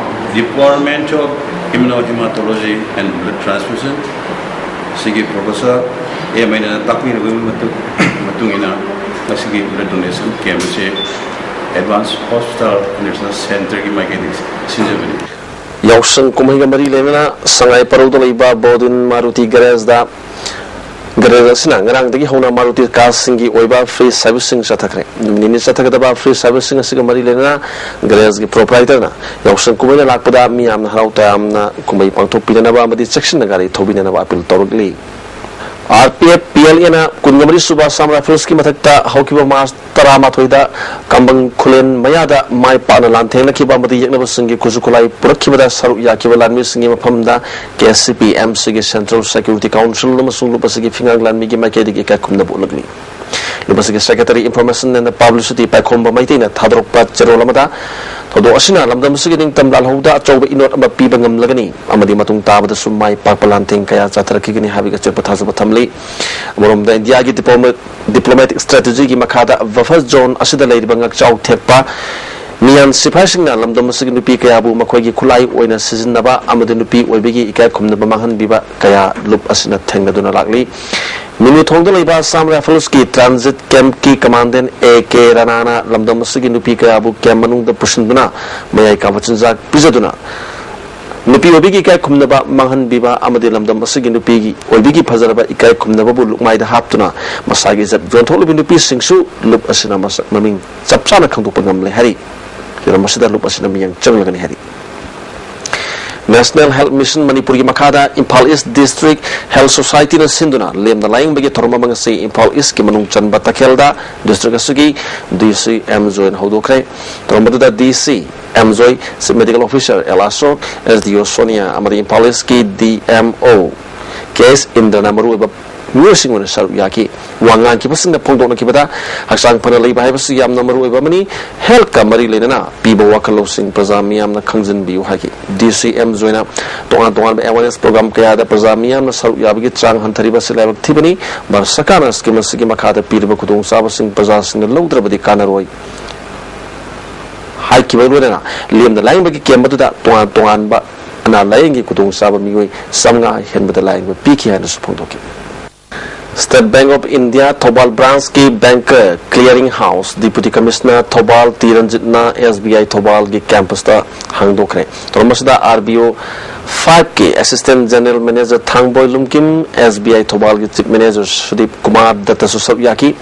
Department of Immunohematology and Blood Transfusion ꯁꯤꯒꯤ ꯄ꯭ꯔꯣꯐꯦꯁꯔ ꯑꯦ ꯃꯩꯅꯅ ꯇꯥꯛꯄꯤꯔꯕꯒꯤ ꯃꯇꯨꯡ ꯃꯇꯨꯡ ꯏꯟꯅ ꯉꯁꯤꯒꯤ ꯕ꯭ꯂꯗ ꯗꯣꯅꯦꯁꯟ ꯀꯦꯝꯞ ꯑꯁꯤ ꯑꯦꯗꯚꯥꯟꯁ ꯍꯣꯁꯄꯤꯇꯥꯜ ꯅ꯭ꯌꯨꯇ꯭ꯔꯤꯁꯅꯦꯜ ꯁꯦꯟꯇꯔꯒꯤ ꯃꯥꯏꯀꯩꯗꯒꯤ ꯁꯤꯟꯖꯕꯅꯤ꯫ ꯌꯥꯎꯁꯪ ꯀꯨꯝꯍꯩꯒ ꯃꯔꯤ ꯂꯩꯅꯅ ꯁꯉꯥꯏ ꯄꯔꯧꯗ ꯂꯩꯕ ꯕꯣꯗꯤꯟ ꯃꯥꯔꯨꯇꯤ ꯒꯦꯔꯦꯖꯗ ꯒꯦꯔꯦꯖ ꯑꯁꯤꯅ ꯉꯔꯥꯡꯗꯒꯤ ꯍꯧꯅ ꯃꯥꯔꯨꯇꯤ ꯀꯥꯔꯁꯤꯡꯒꯤ ꯑꯣꯏꯕ ꯐ꯭ꯔꯤ ꯁꯥꯔꯚꯤꯁꯁꯤꯡ ꯆꯠꯊꯈ꯭ꯔꯦ꯫ ꯅꯨꯃꯤꯠ ꯅꯤꯅꯤ ꯆꯠꯊꯒꯗꯕ ꯐ꯭ꯔꯤ ꯁꯥꯔꯚꯤꯁꯁꯤꯡ ꯑꯁꯤꯒ ꯃꯔꯤ ꯂꯩꯅꯅ ꯒꯦꯔꯦꯖꯒꯤ ꯄ꯭ꯔꯣꯄ꯭ꯔꯥꯏꯇꯔꯅ ꯌꯥꯎꯁꯪ ꯀꯨꯝꯍꯩꯅ ꯂꯥꯛꯄꯗ ꯃꯤꯌꯥꯝꯅ ꯍꯔꯥꯎ ꯇꯌꯥꯝꯅ ꯀꯨꯝꯍꯩ ꯄꯥꯡꯊꯣꯛꯄꯤꯅꯅꯕ ꯑꯃꯗꯤ ꯆꯦꯛꯁꯤꯟꯅ ꯒꯥꯔꯤ ꯊꯧꯕꯤꯅꯅꯕ ꯑꯄꯤꯜ ꯇꯧꯔꯛꯂꯤ꯫ R P F P L ꯑꯦꯅ ꯀꯨꯟꯃꯔꯤ ꯁꯨꯕ ꯑꯁꯥꯝ ꯔꯥꯏꯐꯜꯁꯀꯤ ꯃꯊꯛꯇ ꯍꯧꯈꯤꯕ ꯃꯥꯔꯆ ꯇꯔꯥꯃꯥꯊꯣꯏꯗ ꯀꯝꯕꯪ ꯈꯨꯂꯦꯟ ꯃꯌꯥꯗ ꯃꯥꯏ ꯄꯥꯛꯅ ꯂꯥꯟꯊꯦꯡꯅꯈꯤꯕ ꯑꯃꯗꯤ ꯌꯦꯛꯅꯕꯁꯤꯡꯒꯤ ꯈꯨꯠꯁꯨ ꯈꯨꯠꯂꯥꯏ ꯄꯨꯔꯛꯈꯤꯕꯗ ꯁꯔꯨꯛ ꯌꯥꯈꯤꯕ ꯂꯥꯟꯃꯤꯁꯤꯡꯒꯤ ꯃꯐꯝꯗ ꯀꯦ ꯁꯤ ꯄꯤ ꯑꯦꯝ ꯁꯤꯒꯤ ꯁꯦꯟꯇ꯭ꯔꯦꯜ ꯁꯦꯀ꯭ꯌꯨꯔꯤꯇꯤ ꯀꯥꯎꯟꯁꯤꯜ ꯑꯃꯁꯨꯡ ꯂꯨꯞ ꯑꯁꯤꯒꯤ ꯐꯤꯉꯥꯡ ꯂꯥꯟꯃꯤꯒꯤ ꯃꯥꯏꯀꯩꯗꯒꯤ ꯏꯀꯥꯏ ꯈꯨꯝꯅꯕ ꯎꯠꯂꯛꯂꯤ꯫ ꯂꯨꯞ ꯑꯁꯤꯒꯤ ꯁꯦꯀ꯭ꯔꯦꯇꯔꯤ ꯏꯟꯐꯣꯔꯃꯦꯁꯟ ꯑꯦꯟ ꯄꯕ꯭ꯂꯤꯁꯤꯇꯤ ꯄꯥꯏꯈꯣꯝꯕ ꯃꯩꯇꯩꯅ ꯊꯥꯗꯣꯔꯛꯄ ꯆꯦꯔꯣꯜ ꯑꯃꯗ, ꯊꯧꯗꯣꯛ ꯑꯁꯤꯅ ꯂꯝꯗꯝ ꯑꯁꯤꯒꯤ ꯅꯤꯡꯇꯝ ꯂꯥꯜꯍꯧꯕꯗ ꯑꯆꯧꯕ ꯏꯅꯣꯠ ꯑꯃ ꯄꯤꯕ ꯉꯝꯂꯒꯅꯤ ꯑꯃꯗꯤ ꯃꯇꯨꯡ ꯇꯥꯕꯗꯁꯨ ꯃꯥꯏ ꯄꯥꯛꯄ ꯂꯥꯟꯊꯦꯡ ꯀꯌꯥ ꯆꯠꯊꯔꯛꯈꯤꯒꯅꯤ ꯍꯥꯏꯕꯒꯤ ꯑꯆꯦꯠꯄ ꯊꯥꯖꯕ ꯊꯝꯂꯤ꯫ ꯑꯃꯔꯣꯝꯗ ꯏꯟꯗꯤꯌꯥꯒꯤ ꯗꯤꯄ꯭ꯂꯣꯃꯦ-, ꯗꯤꯄ꯭ꯂꯣꯃꯦꯇꯤꯛ ꯁ꯭ꯇ꯭ꯔꯦꯇꯦꯖꯤꯒꯤ ꯃꯈꯥꯗ ꯕꯐꯔ ꯖꯣꯟ ꯑꯁꯤꯗ ꯂꯩꯔꯤꯕ ꯉꯥꯛꯆꯥꯎ ꯊꯦꯛꯄ ꯃꯤꯌꯥꯟ ꯁꯤꯐꯥꯏꯁꯤꯡꯅ ꯂꯝꯗꯝ ꯑꯁꯤꯒꯤ ꯅꯨꯄꯤ ꯀꯌꯥꯕꯨ ꯃꯈꯣꯏꯒꯤ ꯈꯨꯠꯂꯥꯏ ꯑꯣꯏꯅ ꯁꯤꯖꯤꯟꯅꯕ ꯑꯃꯗꯤ ꯅꯨꯄꯤ ꯑꯣꯏꯕꯒꯤ ꯏꯀꯥꯏ ꯈꯨꯝꯅꯕ ꯃꯥꯡꯍꯟꯕꯤꯕ ꯀꯌꯥ ꯂꯨꯞ ꯑꯁꯤꯅ ꯊꯦꯡꯅꯗꯨꯅ ꯂꯥꯛꯂꯤ꯫ ꯃꯤꯅꯨꯊꯣꯡꯗ ꯂꯩꯕ ꯑꯁꯥꯝ ꯔꯥꯏꯐꯜꯁꯀꯤ ꯇ꯭ꯔꯥꯟꯖꯤꯠ ꯀꯦꯝꯞꯀꯤ ꯀꯃꯥꯟꯗꯦꯟ ꯑꯦ ꯀꯦ ꯔꯥꯅꯥꯅ ꯂꯝꯗꯝ ꯑꯁꯤꯒꯤ ꯅꯨꯄꯤ ꯀꯌꯥꯕꯨ ꯀꯦꯝꯞ ꯃꯅꯨꯡꯗ ꯄꯨꯁꯤꯟꯗꯨꯅ ꯃꯌꯥꯏ ꯀꯥꯕ ꯆꯤꯟꯖꯥꯛ ꯄꯤꯖꯗꯨꯅ ꯅꯨꯄꯤ ꯑꯣꯏꯕꯤꯒꯤ ꯏꯀꯥꯏ ꯈꯨꯝꯅꯕ ꯃꯥꯡꯍꯟꯕꯤꯕ ꯑꯃꯗꯤ ꯂꯝꯗꯝ ꯑꯁꯤꯒꯤ ꯅꯨꯄꯤꯒꯤ ꯑꯣꯏꯕꯤꯒꯤ ꯐꯖꯔꯕ ꯏꯀꯥꯏ ꯈꯨꯝꯅꯕꯕꯨ ꯂꯨꯛꯃꯥꯏꯗ ꯍꯥꯞꯇꯨꯅ ꯃꯁꯥꯒꯤ ꯏꯖꯠ ꯌꯣꯟꯊꯣꯛꯂꯤꯕ ꯅꯨꯄꯤꯁꯤꯡꯁꯨ ꯂꯨꯞ ꯑꯁꯤꯅ ꯃꯁꯛ ꯃꯃꯤꯡ ꯆꯞ ꯆꯥꯅ ꯈꯪꯗꯣꯛꯄ ꯉꯝꯂꯦ ꯍꯥꯏꯔꯤ꯫ ꯍꯤꯔꯝ ꯑꯁꯤꯗ ꯂꯨꯞ ꯑꯁꯤꯅ ꯃꯤꯠꯌꯦꯡ ꯆꯪꯂꯒꯅꯤ ꯍꯥꯏꯔꯤ꯫ National Health Mission ꯃꯅꯤꯄꯨꯔꯒꯤ ꯃꯈꯥꯗ ꯏꯝꯐꯥꯜ ꯏꯁ ꯗꯤꯁꯇ꯭ꯔꯤꯛ ꯍꯦꯜꯊ ꯁꯣꯁꯥꯏꯇꯤꯅ ꯁꯤꯟꯗꯨꯅ ꯂꯦꯝꯅ ꯂꯥꯌꯦꯡꯕꯒꯤ ꯊꯧꯔꯝ ꯑꯃ ꯉꯁꯤ ꯏꯝꯐꯥꯜ ꯏꯁꯀꯤ ꯃꯅꯨꯡ ꯆꯟꯕ ꯇꯈꯦꯜꯗ ꯗꯤꯁꯇ꯭ꯔꯤꯛ ꯑꯁꯤꯒꯤ ꯗꯤ ꯁꯤ ꯑꯦꯝ ꯖꯣꯏꯅ ꯍꯧꯗꯣꯛꯈ꯭ꯔꯦ꯫ ꯊꯧꯔꯝ ꯑꯗꯨꯗ ꯗꯤ ꯁꯤ ꯑꯦꯝ ꯖꯣꯏ, ꯆꯤꯐ ꯃꯦꯗꯤꯀꯦꯜ ꯑꯣꯐꯤꯁꯔ ꯑꯦꯜ ꯑꯁꯣꯛ, ꯑꯦꯁ ꯗꯤ ꯑꯣ ꯁꯣꯅꯤꯌꯥ ꯑꯃꯗꯤ ꯏꯝꯐꯥꯜ ꯏꯁꯀꯤ ꯗꯤ ꯑꯦꯝ ꯑꯣ ꯀꯦ ꯑꯦꯁ ꯏꯟꯗ꯭ꯔꯅ ꯃꯔꯨꯑꯣꯏꯕ ꯃꯤꯑꯣꯏꯁꯤꯡ ꯑꯣꯏꯅ ꯁꯔꯨꯛ ꯌꯥꯈꯤ꯫ ꯋꯥ ꯉꯥꯡꯈꯤꯕꯁꯤꯡꯅ ꯐꯣꯡꯗꯣꯛꯅꯈꯤꯕꯗ ꯍꯛꯆꯥꯡ ꯐꯅ ꯂꯩꯕ ꯍꯥꯏꯕꯁꯤ ꯌꯥꯝꯅ ꯃꯔꯨ ꯑꯣꯏꯕ ꯑꯃꯅꯤ꯫ ꯍꯦꯜꯊꯀ ꯃꯔꯤ ꯂꯩꯅꯅ ꯄꯤꯕ ꯋꯥꯈꯜ ꯂꯧꯁꯤꯡ ꯄ꯭ꯔꯖꯥ ꯃꯤꯌꯥꯝꯅ ꯈꯪꯖꯤꯟꯕꯤꯌꯨ ꯍꯥꯏꯈꯤ꯫ ꯗꯤ ꯁꯤ ꯑꯦꯝ ꯖꯣꯏꯅ ꯇꯣꯉꯥꯟ ꯇꯣꯉꯥꯟꯕ ꯑꯦꯋꯥꯔꯅꯦꯁ ꯄ꯭ꯔꯣꯒ꯭ꯔꯥꯝ ꯀꯌꯥꯗ ꯄ꯭ꯔꯖꯥ ꯃꯤꯌꯥꯝꯅ ꯁꯔꯨꯛ ꯌꯥꯕꯒꯤ ꯆꯥꯡ ꯍꯟꯊꯔꯤꯕ ꯑꯁꯤ ꯂꯥꯏꯕꯛ ꯊꯤꯕꯅꯤ꯫ ꯚꯥꯔꯠ ꯁꯔꯀꯥꯔꯅ ꯁ꯭ꯀꯤꯝ ꯑꯁꯤꯒꯤ ꯃꯈꯥꯗ ꯄꯤꯔꯤꯕ ꯈꯨꯗꯣꯡꯆꯥꯕꯁꯤꯡ ꯄ꯭ꯔꯖꯥꯁꯤꯡꯅ ꯂꯧꯗ꯭ꯔꯕꯗꯤ ꯀꯥꯟꯅꯔꯣꯏ ꯍꯥꯏꯈꯤꯕꯒ ꯂꯣꯏꯅꯅ ꯂꯦꯝꯅ ꯂꯥꯌꯦꯡꯕꯒꯤ ꯀꯦꯝꯞ ꯑꯗꯨꯗ ꯇꯣꯉꯥꯟ ꯇꯣꯉꯥꯟꯕ ꯑꯅꯥ ꯂꯥꯌꯦꯡꯒꯤ ꯈꯨꯗꯣꯡꯆꯥꯕ ꯃꯤꯑꯣꯏ ꯆꯥꯝꯃꯉꯥ ꯍꯦꯟꯕꯗ ꯂꯥꯌꯦꯡꯕ ꯄꯤꯈꯤ ꯍꯥꯏꯅꯁꯨ ꯐꯣꯡꯗꯣꯛꯈꯤ꯫ State Bank of India Thoubal ꯕ꯭ꯔꯥꯟꯁꯀꯤ banker clearing house deputy commissioner Thoubal T ꯔꯟꯖꯤꯠꯅ ꯑꯦꯁ ꯕꯤ ꯑꯥꯏ ꯊꯧꯕꯥꯜꯒꯤ ꯀꯦꯝꯄꯁꯇ ꯍꯥꯡꯗꯣꯛꯈ꯭ꯔꯦ꯫ ꯊꯧꯔꯝ ꯑꯁꯤꯗ ꯑꯥꯔ ꯕꯤ ꯑꯣ ꯐꯥꯏꯚꯀꯤ assistant general manager Thangboi Lumkim, S B I ꯊꯧꯕꯥꯜꯒꯤ ꯆꯤꯐ ꯃꯦꯅꯦꯖꯔ ꯁꯨꯗꯤꯞ ꯀꯨꯃꯥꯔ ꯗꯠꯇꯁꯨ ꯁꯔꯨꯛ ꯌꯥꯈꯤ꯫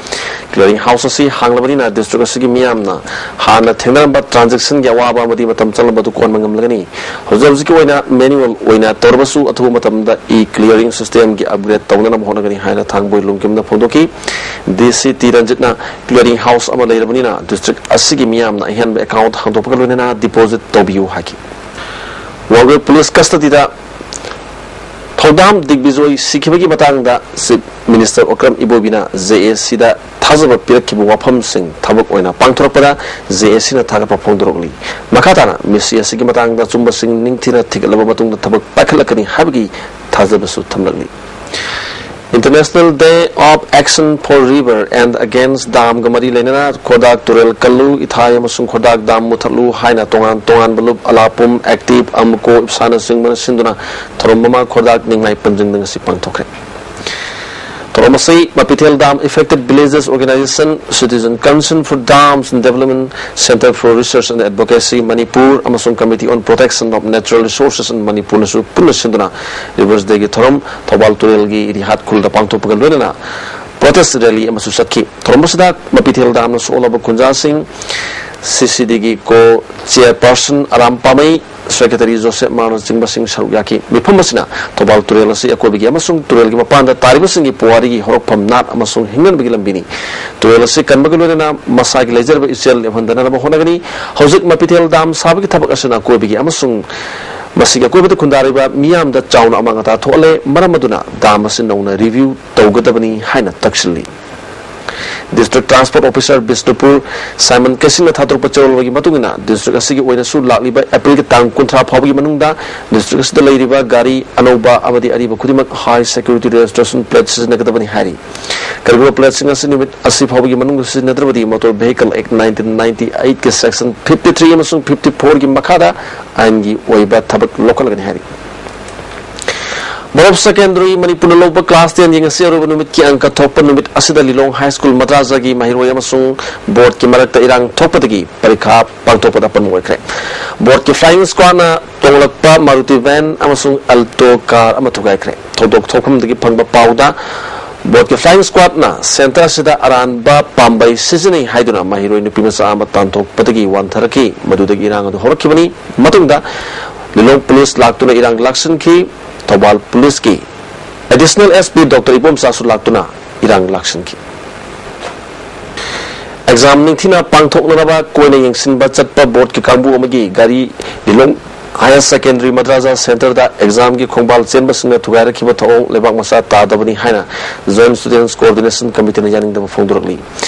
ꯀ꯭ꯂꯤꯌꯥꯔꯤꯡ ꯍꯥꯎꯁ ꯑꯁꯤ ꯍꯥꯡꯂꯕꯅꯤꯅ ꯗꯤꯁꯇ꯭ꯔꯤꯛ ꯑꯁꯤꯒꯤ ꯃꯤꯌꯥꯝꯅ ꯍꯥꯟꯅ ꯊꯦꯡꯅꯔꯝꯕ ꯇ꯭ꯔꯥꯟꯖꯦꯛꯁꯟꯒꯤ ꯑꯋꯥꯕ ꯑꯃꯗꯤ ꯃꯇꯝ ꯆꯪꯂꯝꯕ ꯑꯗꯨ ꯀꯣꯟꯕ ꯉꯝꯂꯒꯅꯤ꯫ ꯍꯧꯖꯤꯛ ꯍꯧꯖꯤꯛꯀꯤ ꯑꯣꯏꯅ ꯃꯦꯅꯨꯑꯦꯜ ꯑꯣꯏꯅ ꯇꯧꯔꯕꯁꯨ ꯑꯊꯨꯕ ꯃꯇꯝꯗ ꯏ ꯀ꯭ꯂꯤꯌꯥꯔꯤꯡ ꯁꯤꯁꯇꯦꯝꯒꯤ ꯑꯞꯒ꯭ꯔꯦꯗ ꯇꯧꯅꯅꯕ ꯍꯣꯠꯅꯒꯅꯤ ꯍꯥꯏꯅ ꯊꯥꯡꯕꯣꯏ ꯂꯨꯝꯀꯤꯝꯅ ꯐꯣꯡꯗꯣꯛꯈꯤ꯫ ꯗꯤ ꯁꯤ ꯇꯤ ꯔꯟꯖꯤꯠꯅ ꯀ꯭ꯂꯤꯌꯥꯔꯤꯡ ꯍꯥꯎꯁ ꯑꯃ ꯂꯩꯔꯕꯅꯤꯅ ꯗꯤꯁꯇ꯭ꯔꯤꯛ ꯑꯁꯤꯒꯤ ꯃꯤꯌꯥꯝꯅ ꯑꯍꯦꯟꯕ ꯑꯦꯀꯥꯎꯟꯠ ꯍꯥꯡꯗꯣꯛꯄꯒ ꯂꯣꯏꯅꯅ ꯗꯤꯄꯣꯖꯤꯠ ꯇꯧꯕꯤꯌꯨ ꯍꯥꯏꯈꯤ꯫ ꯋꯥꯡꯒꯣꯏ ꯄꯨꯂꯤꯁ ꯀꯁꯇꯗꯤꯗ ꯊꯧꯗꯥꯝ ꯗꯤꯒꯕꯤꯖꯣꯏ ꯁꯤꯈꯤꯕꯒꯤ ꯃꯇꯥꯡꯗ ꯆꯤꯐ ꯃꯤꯅꯤꯁꯇꯔ ꯑꯣꯀ꯭ꯔꯝ ꯏꯕꯣꯕꯤꯅ ꯖꯦ ꯑꯦ ꯁꯤꯗ ꯊꯥꯖꯕ ꯄꯤꯔꯛꯈꯤꯕ ꯋꯥꯐꯝꯁꯤꯡ ꯊꯕꯛ ꯑꯣꯏꯅ ꯄꯥꯡꯊꯣꯔꯛꯄꯗ ꯖꯦ ꯑꯦ ꯁꯤꯅ ꯊꯥꯒꯠꯄ ꯐꯣꯡꯗꯣꯔꯛꯂꯤ꯫ ꯃꯈꯥ ꯇꯥꯅ ꯃꯤꯁꯤ ꯑꯁꯤꯒꯤ ꯃꯇꯥꯡꯗ ꯑꯆꯨꯝꯕꯁꯤꯡ ꯅꯤꯡꯊꯤꯅ ꯊꯤꯒꯠꯂꯕ ꯃꯇꯨꯡꯗ ꯊꯕꯛ ꯄꯥꯏꯈꯠꯂꯛꯀꯅꯤ ꯍꯥꯏꯕꯒꯤ ꯊꯥꯖꯕꯁꯨ ꯊꯝꯂꯛꯂꯤ꯫ International Day of Action for River and Against Damꯒ ꯃꯔꯤ ꯂꯩꯅꯅ ꯈꯣꯔꯗꯥꯛ ꯇꯨꯔꯦꯜ ꯀꯜꯂꯨ, ꯏꯊꯥꯏ ꯑꯃꯁꯨꯡ ꯈꯣꯔꯗꯥꯛ ꯗꯥꯝ ꯃꯨꯊꯠꯂꯨ ꯍꯥꯏꯅ ꯇꯣꯉꯥꯟ ꯇꯣꯉꯥꯟꯕ ꯂꯨꯞ, ꯑꯂꯥꯄꯨꯝ, ꯑꯦꯛꯇꯤꯞ, ꯑꯃꯨꯀꯣ, ꯏꯞꯁꯥꯅꯆꯤꯡꯕꯅ ꯁꯤꯟꯗꯨꯅ ꯊꯧꯔꯝ ꯑꯃ ꯈꯣꯔꯗꯥꯛ ꯅꯤꯡꯃꯥꯏ ꯄꯟꯖꯤꯡꯗ ꯉꯁꯤ ꯄꯥꯡꯊꯣꯛꯈ꯭ꯔꯦ꯫ ꯊꯧꯔꯝ ꯑꯁꯤ Mapithel dam affected villages organization, Citizen Concern for Dams and Development, Centre for Research and Advocacy Manipur ꯑꯃꯁꯨꯡ Committee on Protection of Natural Resources in Manipurꯅꯁꯨ ꯄꯨꯟꯅ ꯁꯤꯟꯗꯨꯅ ꯔꯤꯚꯔꯁ ꯗꯦꯒꯤ ꯊꯧꯔꯝ ꯊꯧꯕꯥꯜ ꯇꯨꯔꯦꯜꯒꯤ ꯔꯤꯍꯥꯠ ꯈꯨꯜꯗ ꯄꯥꯡꯊꯣꯛꯄꯒ ꯂꯣꯏꯅꯅ ꯄ꯭ꯔꯣꯇꯦꯁ ꯔꯦꯂꯤ ꯑꯃꯁꯨ ꯆꯠꯈꯤ꯫ ꯊꯧꯔꯝ ꯑꯁꯤꯗ ꯃꯄꯤꯊꯦꯜ ꯗꯥꯝꯅ ꯁꯣꯛꯂꯕ ꯈꯨꯟꯖꯥꯁꯤꯡ, ꯁꯤ ꯁꯤ ꯗꯤꯒꯤ ꯀꯣ ꯆꯦꯌꯔꯄꯔꯁꯟ ꯑꯔꯥꯝ ꯄꯥꯃꯩ, ꯁꯦꯀ꯭ꯔꯦꯇꯔꯤ ꯖꯣꯁꯦꯐ ꯃꯥꯔꯅꯆꯤꯡꯕꯁꯤꯡ ꯁꯔꯨꯛ ꯌꯥꯈꯤ꯫ ꯃꯤꯐꯝ ꯑꯁꯤꯅ ꯊꯧꯕꯥꯜ ꯇꯨꯔꯦꯜ ꯑꯁꯤ ꯑꯀꯣꯏꯕꯒꯤ ꯑꯃꯁꯨꯡ ꯇꯨꯔꯦꯜꯒꯤ ꯃꯄꯥꯟꯗ ꯇꯥꯔꯤꯕꯁꯤꯡꯒꯤ ꯄꯨꯋꯥꯔꯤꯒꯤ ꯍꯧꯔꯛꯐꯝ, ꯅꯥꯠ ꯑꯃꯁꯨꯡ ꯍꯤꯡꯅꯅꯕꯒꯤ ꯂꯝꯕꯤꯅꯤ꯫ ꯇꯨꯔꯦꯜ ꯑꯁꯤ ꯀꯟꯕꯒ ꯂꯣꯏꯅꯅ ꯃꯁꯥꯒꯤ ꯂꯩꯖꯔꯕ ꯏꯆꯦꯜ ꯂꯦꯞꯍꯟꯗꯅꯕ ꯍꯣꯠꯅꯒꯅꯤ꯫ ꯍꯧꯖꯤꯛ ꯃꯄꯤꯊꯦꯜ ꯗꯥꯝ ꯁꯥꯕꯒꯤ ꯊꯕꯛ ꯑꯁꯤꯅ ꯑꯀꯣꯏꯕꯒꯤ ꯑꯃꯁꯨꯡ ꯃꯁꯤꯒꯤ ꯑꯀꯣꯏꯕꯗ ꯈꯨꯟꯗꯥꯔꯤꯕ ꯃꯤꯌꯥꯝꯗ ꯆꯥꯎꯅ ꯑꯃꯥꯡ ꯑꯇꯥ ꯊꯣꯛꯍꯜꯂꯦ꯫ ꯃꯔꯝ ꯑꯗꯨꯅ ꯗꯥꯝ ꯑꯁꯤ ꯅꯧꯅ ꯔꯤꯚꯤꯌꯨ ꯇꯧꯒꯗꯕꯅꯤ ꯍꯥꯏꯅ ꯇꯛꯁꯤꯜꯂꯤ꯫ ꯗꯤꯁꯇ꯭ꯔꯤꯛ ꯇ꯭ꯔꯥꯟꯁꯄꯣꯔꯠ ꯑꯣꯐꯤꯁꯥꯔ ꯕꯤꯁꯅꯨꯄꯨꯔ ꯁꯥꯏꯃꯟ ꯀꯦꯁꯤꯡꯅ ꯊꯥꯗꯣꯔꯛꯄ ꯆꯦꯔꯣꯜ ꯑꯃꯒꯤ ꯃꯇꯨꯡ ꯏꯟꯅ, ꯗꯤꯁꯇ꯭ꯔꯤꯛ ꯑꯁꯤꯒꯤ ꯑꯣꯏꯅꯁꯨ ꯂꯥꯛꯂꯤꯕ ꯑꯦꯄ꯭ꯔꯤꯜꯒꯤ ꯇꯥꯡ ꯀꯨꯟꯊ꯭ꯔꯥ ꯐꯥꯎꯕꯒꯤ ꯃꯅꯨꯡꯗ ꯗꯤꯁꯇ꯭ꯔꯤꯛ ꯑꯁꯤꯗ ꯂꯩꯔꯤꯕ ꯒꯥꯔꯤ ꯑꯅꯧꯕ ꯑꯃꯗꯤ ꯑꯔꯤꯕ ꯈꯨꯗꯤꯡꯃꯛ ꯍꯥꯏ ꯁꯦꯀ꯭ꯌꯨꯔꯤꯇꯤ ꯔꯦꯖꯤꯁꯇ꯭ꯔꯦꯁꯟ ꯄ꯭ꯂꯦꯠ ꯁꯤꯖꯤꯟꯅꯒꯗꯕꯅꯤ ꯍꯥꯏꯔꯤ꯫ ꯀꯔꯤꯒꯨꯝꯕ ꯄ꯭ꯂꯦꯠꯁꯤꯡ ꯑꯁꯤ ꯅꯨꯃꯤꯠ ꯑꯁꯤ ꯐꯥꯎꯕꯒꯤ ꯃꯅꯨꯡꯗ ꯁꯤꯖꯤꯟꯅꯗ꯭ꯔꯕꯗꯤ, ꯃꯣꯇꯣꯔ ꯚꯦꯍꯤꯀꯜ ꯑꯦꯛ ꯅꯥꯏꯟꯇꯤꯟ ꯅꯥꯏꯟꯇꯤ ꯑꯩꯠꯀꯤ ꯁꯦꯛꯁꯟ ꯐꯤꯐꯇꯤ ꯊ꯭ꯔꯤ ꯑꯃꯁꯨꯡ ꯐꯤꯐꯇꯤ ꯐꯣꯔꯒꯤ ꯃꯈꯥꯗ ꯑꯥꯏꯟꯒꯤ ꯑꯣꯏꯕ ꯊꯕꯛ ꯂꯧꯈꯠꯂꯒꯅꯤ ꯍꯥꯏꯔꯤ꯫ ꯃꯔꯨꯞ, ꯁꯦꯀꯦꯟꯗꯔꯤ ꯃꯅꯤꯄꯨꯔꯅ ꯂꯧꯕ ꯀ꯭ꯂꯥꯁ ꯇꯦꯟꯒꯤ ꯉꯁꯤ ꯑꯔꯣꯏꯕ ꯅꯨꯃꯤꯠꯀꯤ ꯑꯪꯀ ꯊꯣꯛꯄ ꯅꯨꯃꯤꯠ ꯑꯁꯤꯗ ꯂꯤꯂꯣꯡ ꯍꯥꯏ ꯁ꯭ꯀꯨꯜ ꯃꯗ꯭ꯔꯥꯖꯥꯒꯤ ꯃꯍꯩꯔꯣꯏ ꯑꯃꯁꯨꯡ ꯕꯣꯔꯗꯀꯤ ꯃꯔꯛꯇ ꯏꯔꯥꯡ ꯊꯣꯛꯄꯗꯒꯤ ꯄꯔꯤꯈꯥ ꯄꯥꯡꯊꯣꯛꯄꯗ ꯑꯄꯟꯕ ꯑꯣꯏꯈ꯭ꯔꯦ꯫ ꯕꯣꯔꯗꯀꯤ ꯐ꯭ꯂꯥꯏꯌꯤꯡ ꯁ꯭ꯀ꯭ꯋꯥꯗꯅ ꯇꯣꯡꯂꯛꯄ ꯃꯥꯔꯨꯇꯤ ꯚꯦꯟ ꯑꯃꯁꯨꯡ ꯑꯜꯇꯣ ꯀꯥꯔ ꯑꯃ ꯊꯨꯒꯥꯏꯈ꯭ꯔꯦ꯫ ꯊꯧꯗꯣꯛ ꯊꯣꯛꯐꯝꯗꯒꯤ ꯐꯪꯕ ꯄꯥꯎꯗ, ꯕꯣꯔꯗꯀꯤ ꯐ꯭ꯂꯥꯏꯌꯤꯡ ꯁ꯭ꯀ꯭ꯋꯥꯗꯅ ꯁꯦꯟꯇꯔ ꯑꯁꯤꯗ ꯑꯔꯥꯟꯕ ꯄꯥꯝꯕꯩ ꯁꯤꯖꯤꯟꯅꯩ ꯍꯥꯏꯗꯨꯅ ꯃꯍꯩꯔꯣꯏ ꯅꯨꯄꯤ ꯃꯆꯥ ꯑꯃ ꯇꯥꯟꯊꯣꯛꯄꯗꯒꯤ ꯋꯥꯟꯊꯔꯛꯈꯤ꯫ ꯃꯗꯨꯗꯒꯤ ꯏꯔꯥꯡ ꯑꯗꯨ ꯍꯧꯔꯛꯈꯤꯕꯅꯤ꯫ ꯃꯇꯨꯡꯗ ꯂꯤꯂꯣꯡ ꯄꯨꯂꯤꯁ ꯂꯥꯛꯇꯨꯅ ꯏꯔꯥꯡ ꯂꯥꯛꯁꯤꯟꯈꯤ꯫ ꯊꯧꯕꯥꯜ ꯄꯨꯂꯤꯁꯀꯤ ꯑꯦꯗꯤꯁꯅꯦꯜ ꯑꯦꯁ ꯄꯤ ꯗꯣꯛꯇꯔ ꯏꯕꯣꯝꯆꯥꯁꯨ ꯂꯥꯛꯇꯨꯅ ꯏꯔꯥꯡ ꯂꯥꯛꯁꯤꯟꯈꯤ꯫ ꯑꯦꯛꯖꯥꯝ ꯅꯤꯡꯊꯤꯅ ꯄꯥꯡꯊꯣꯛꯅꯅꯕ ꯀꯣꯏꯅ ꯌꯦꯡꯁꯤꯟꯕ ꯆꯠꯄ ꯕꯣꯔꯗꯀꯤ ꯀꯥꯡꯕꯨ ꯑꯃꯒꯤ ꯒꯥꯔꯤ ꯂꯤꯂꯣꯡ ꯍꯥꯌꯔ ꯁꯦꯀꯦꯟꯗꯔꯤ ꯃꯗ꯭ꯔꯥꯖꯥ ꯁꯦꯟꯇꯔꯗ ꯑꯦꯛꯖꯥꯝꯒꯤ ꯈꯣꯡꯕꯥꯜ ꯆꯦꯟꯕꯁꯤꯡꯅ ꯊꯨꯒꯥꯏꯔꯛꯈꯤꯕ ꯊꯧꯑꯣꯡ ꯂꯩꯕꯥꯛ ꯃꯆꯥ ꯇꯥꯗꯕꯅꯤ ꯍꯥꯏꯅ ꯖꯣꯏꯟꯠ ꯁ꯭ꯇꯨꯗꯦꯟꯠꯁ ꯀꯣꯑꯣꯔꯗꯤꯅꯦꯁꯟ ꯀꯃꯤꯇꯤꯅ ꯌꯥꯅꯤꯡꯗꯕ ꯐꯣꯡꯗꯣꯔꯛꯂꯤ꯫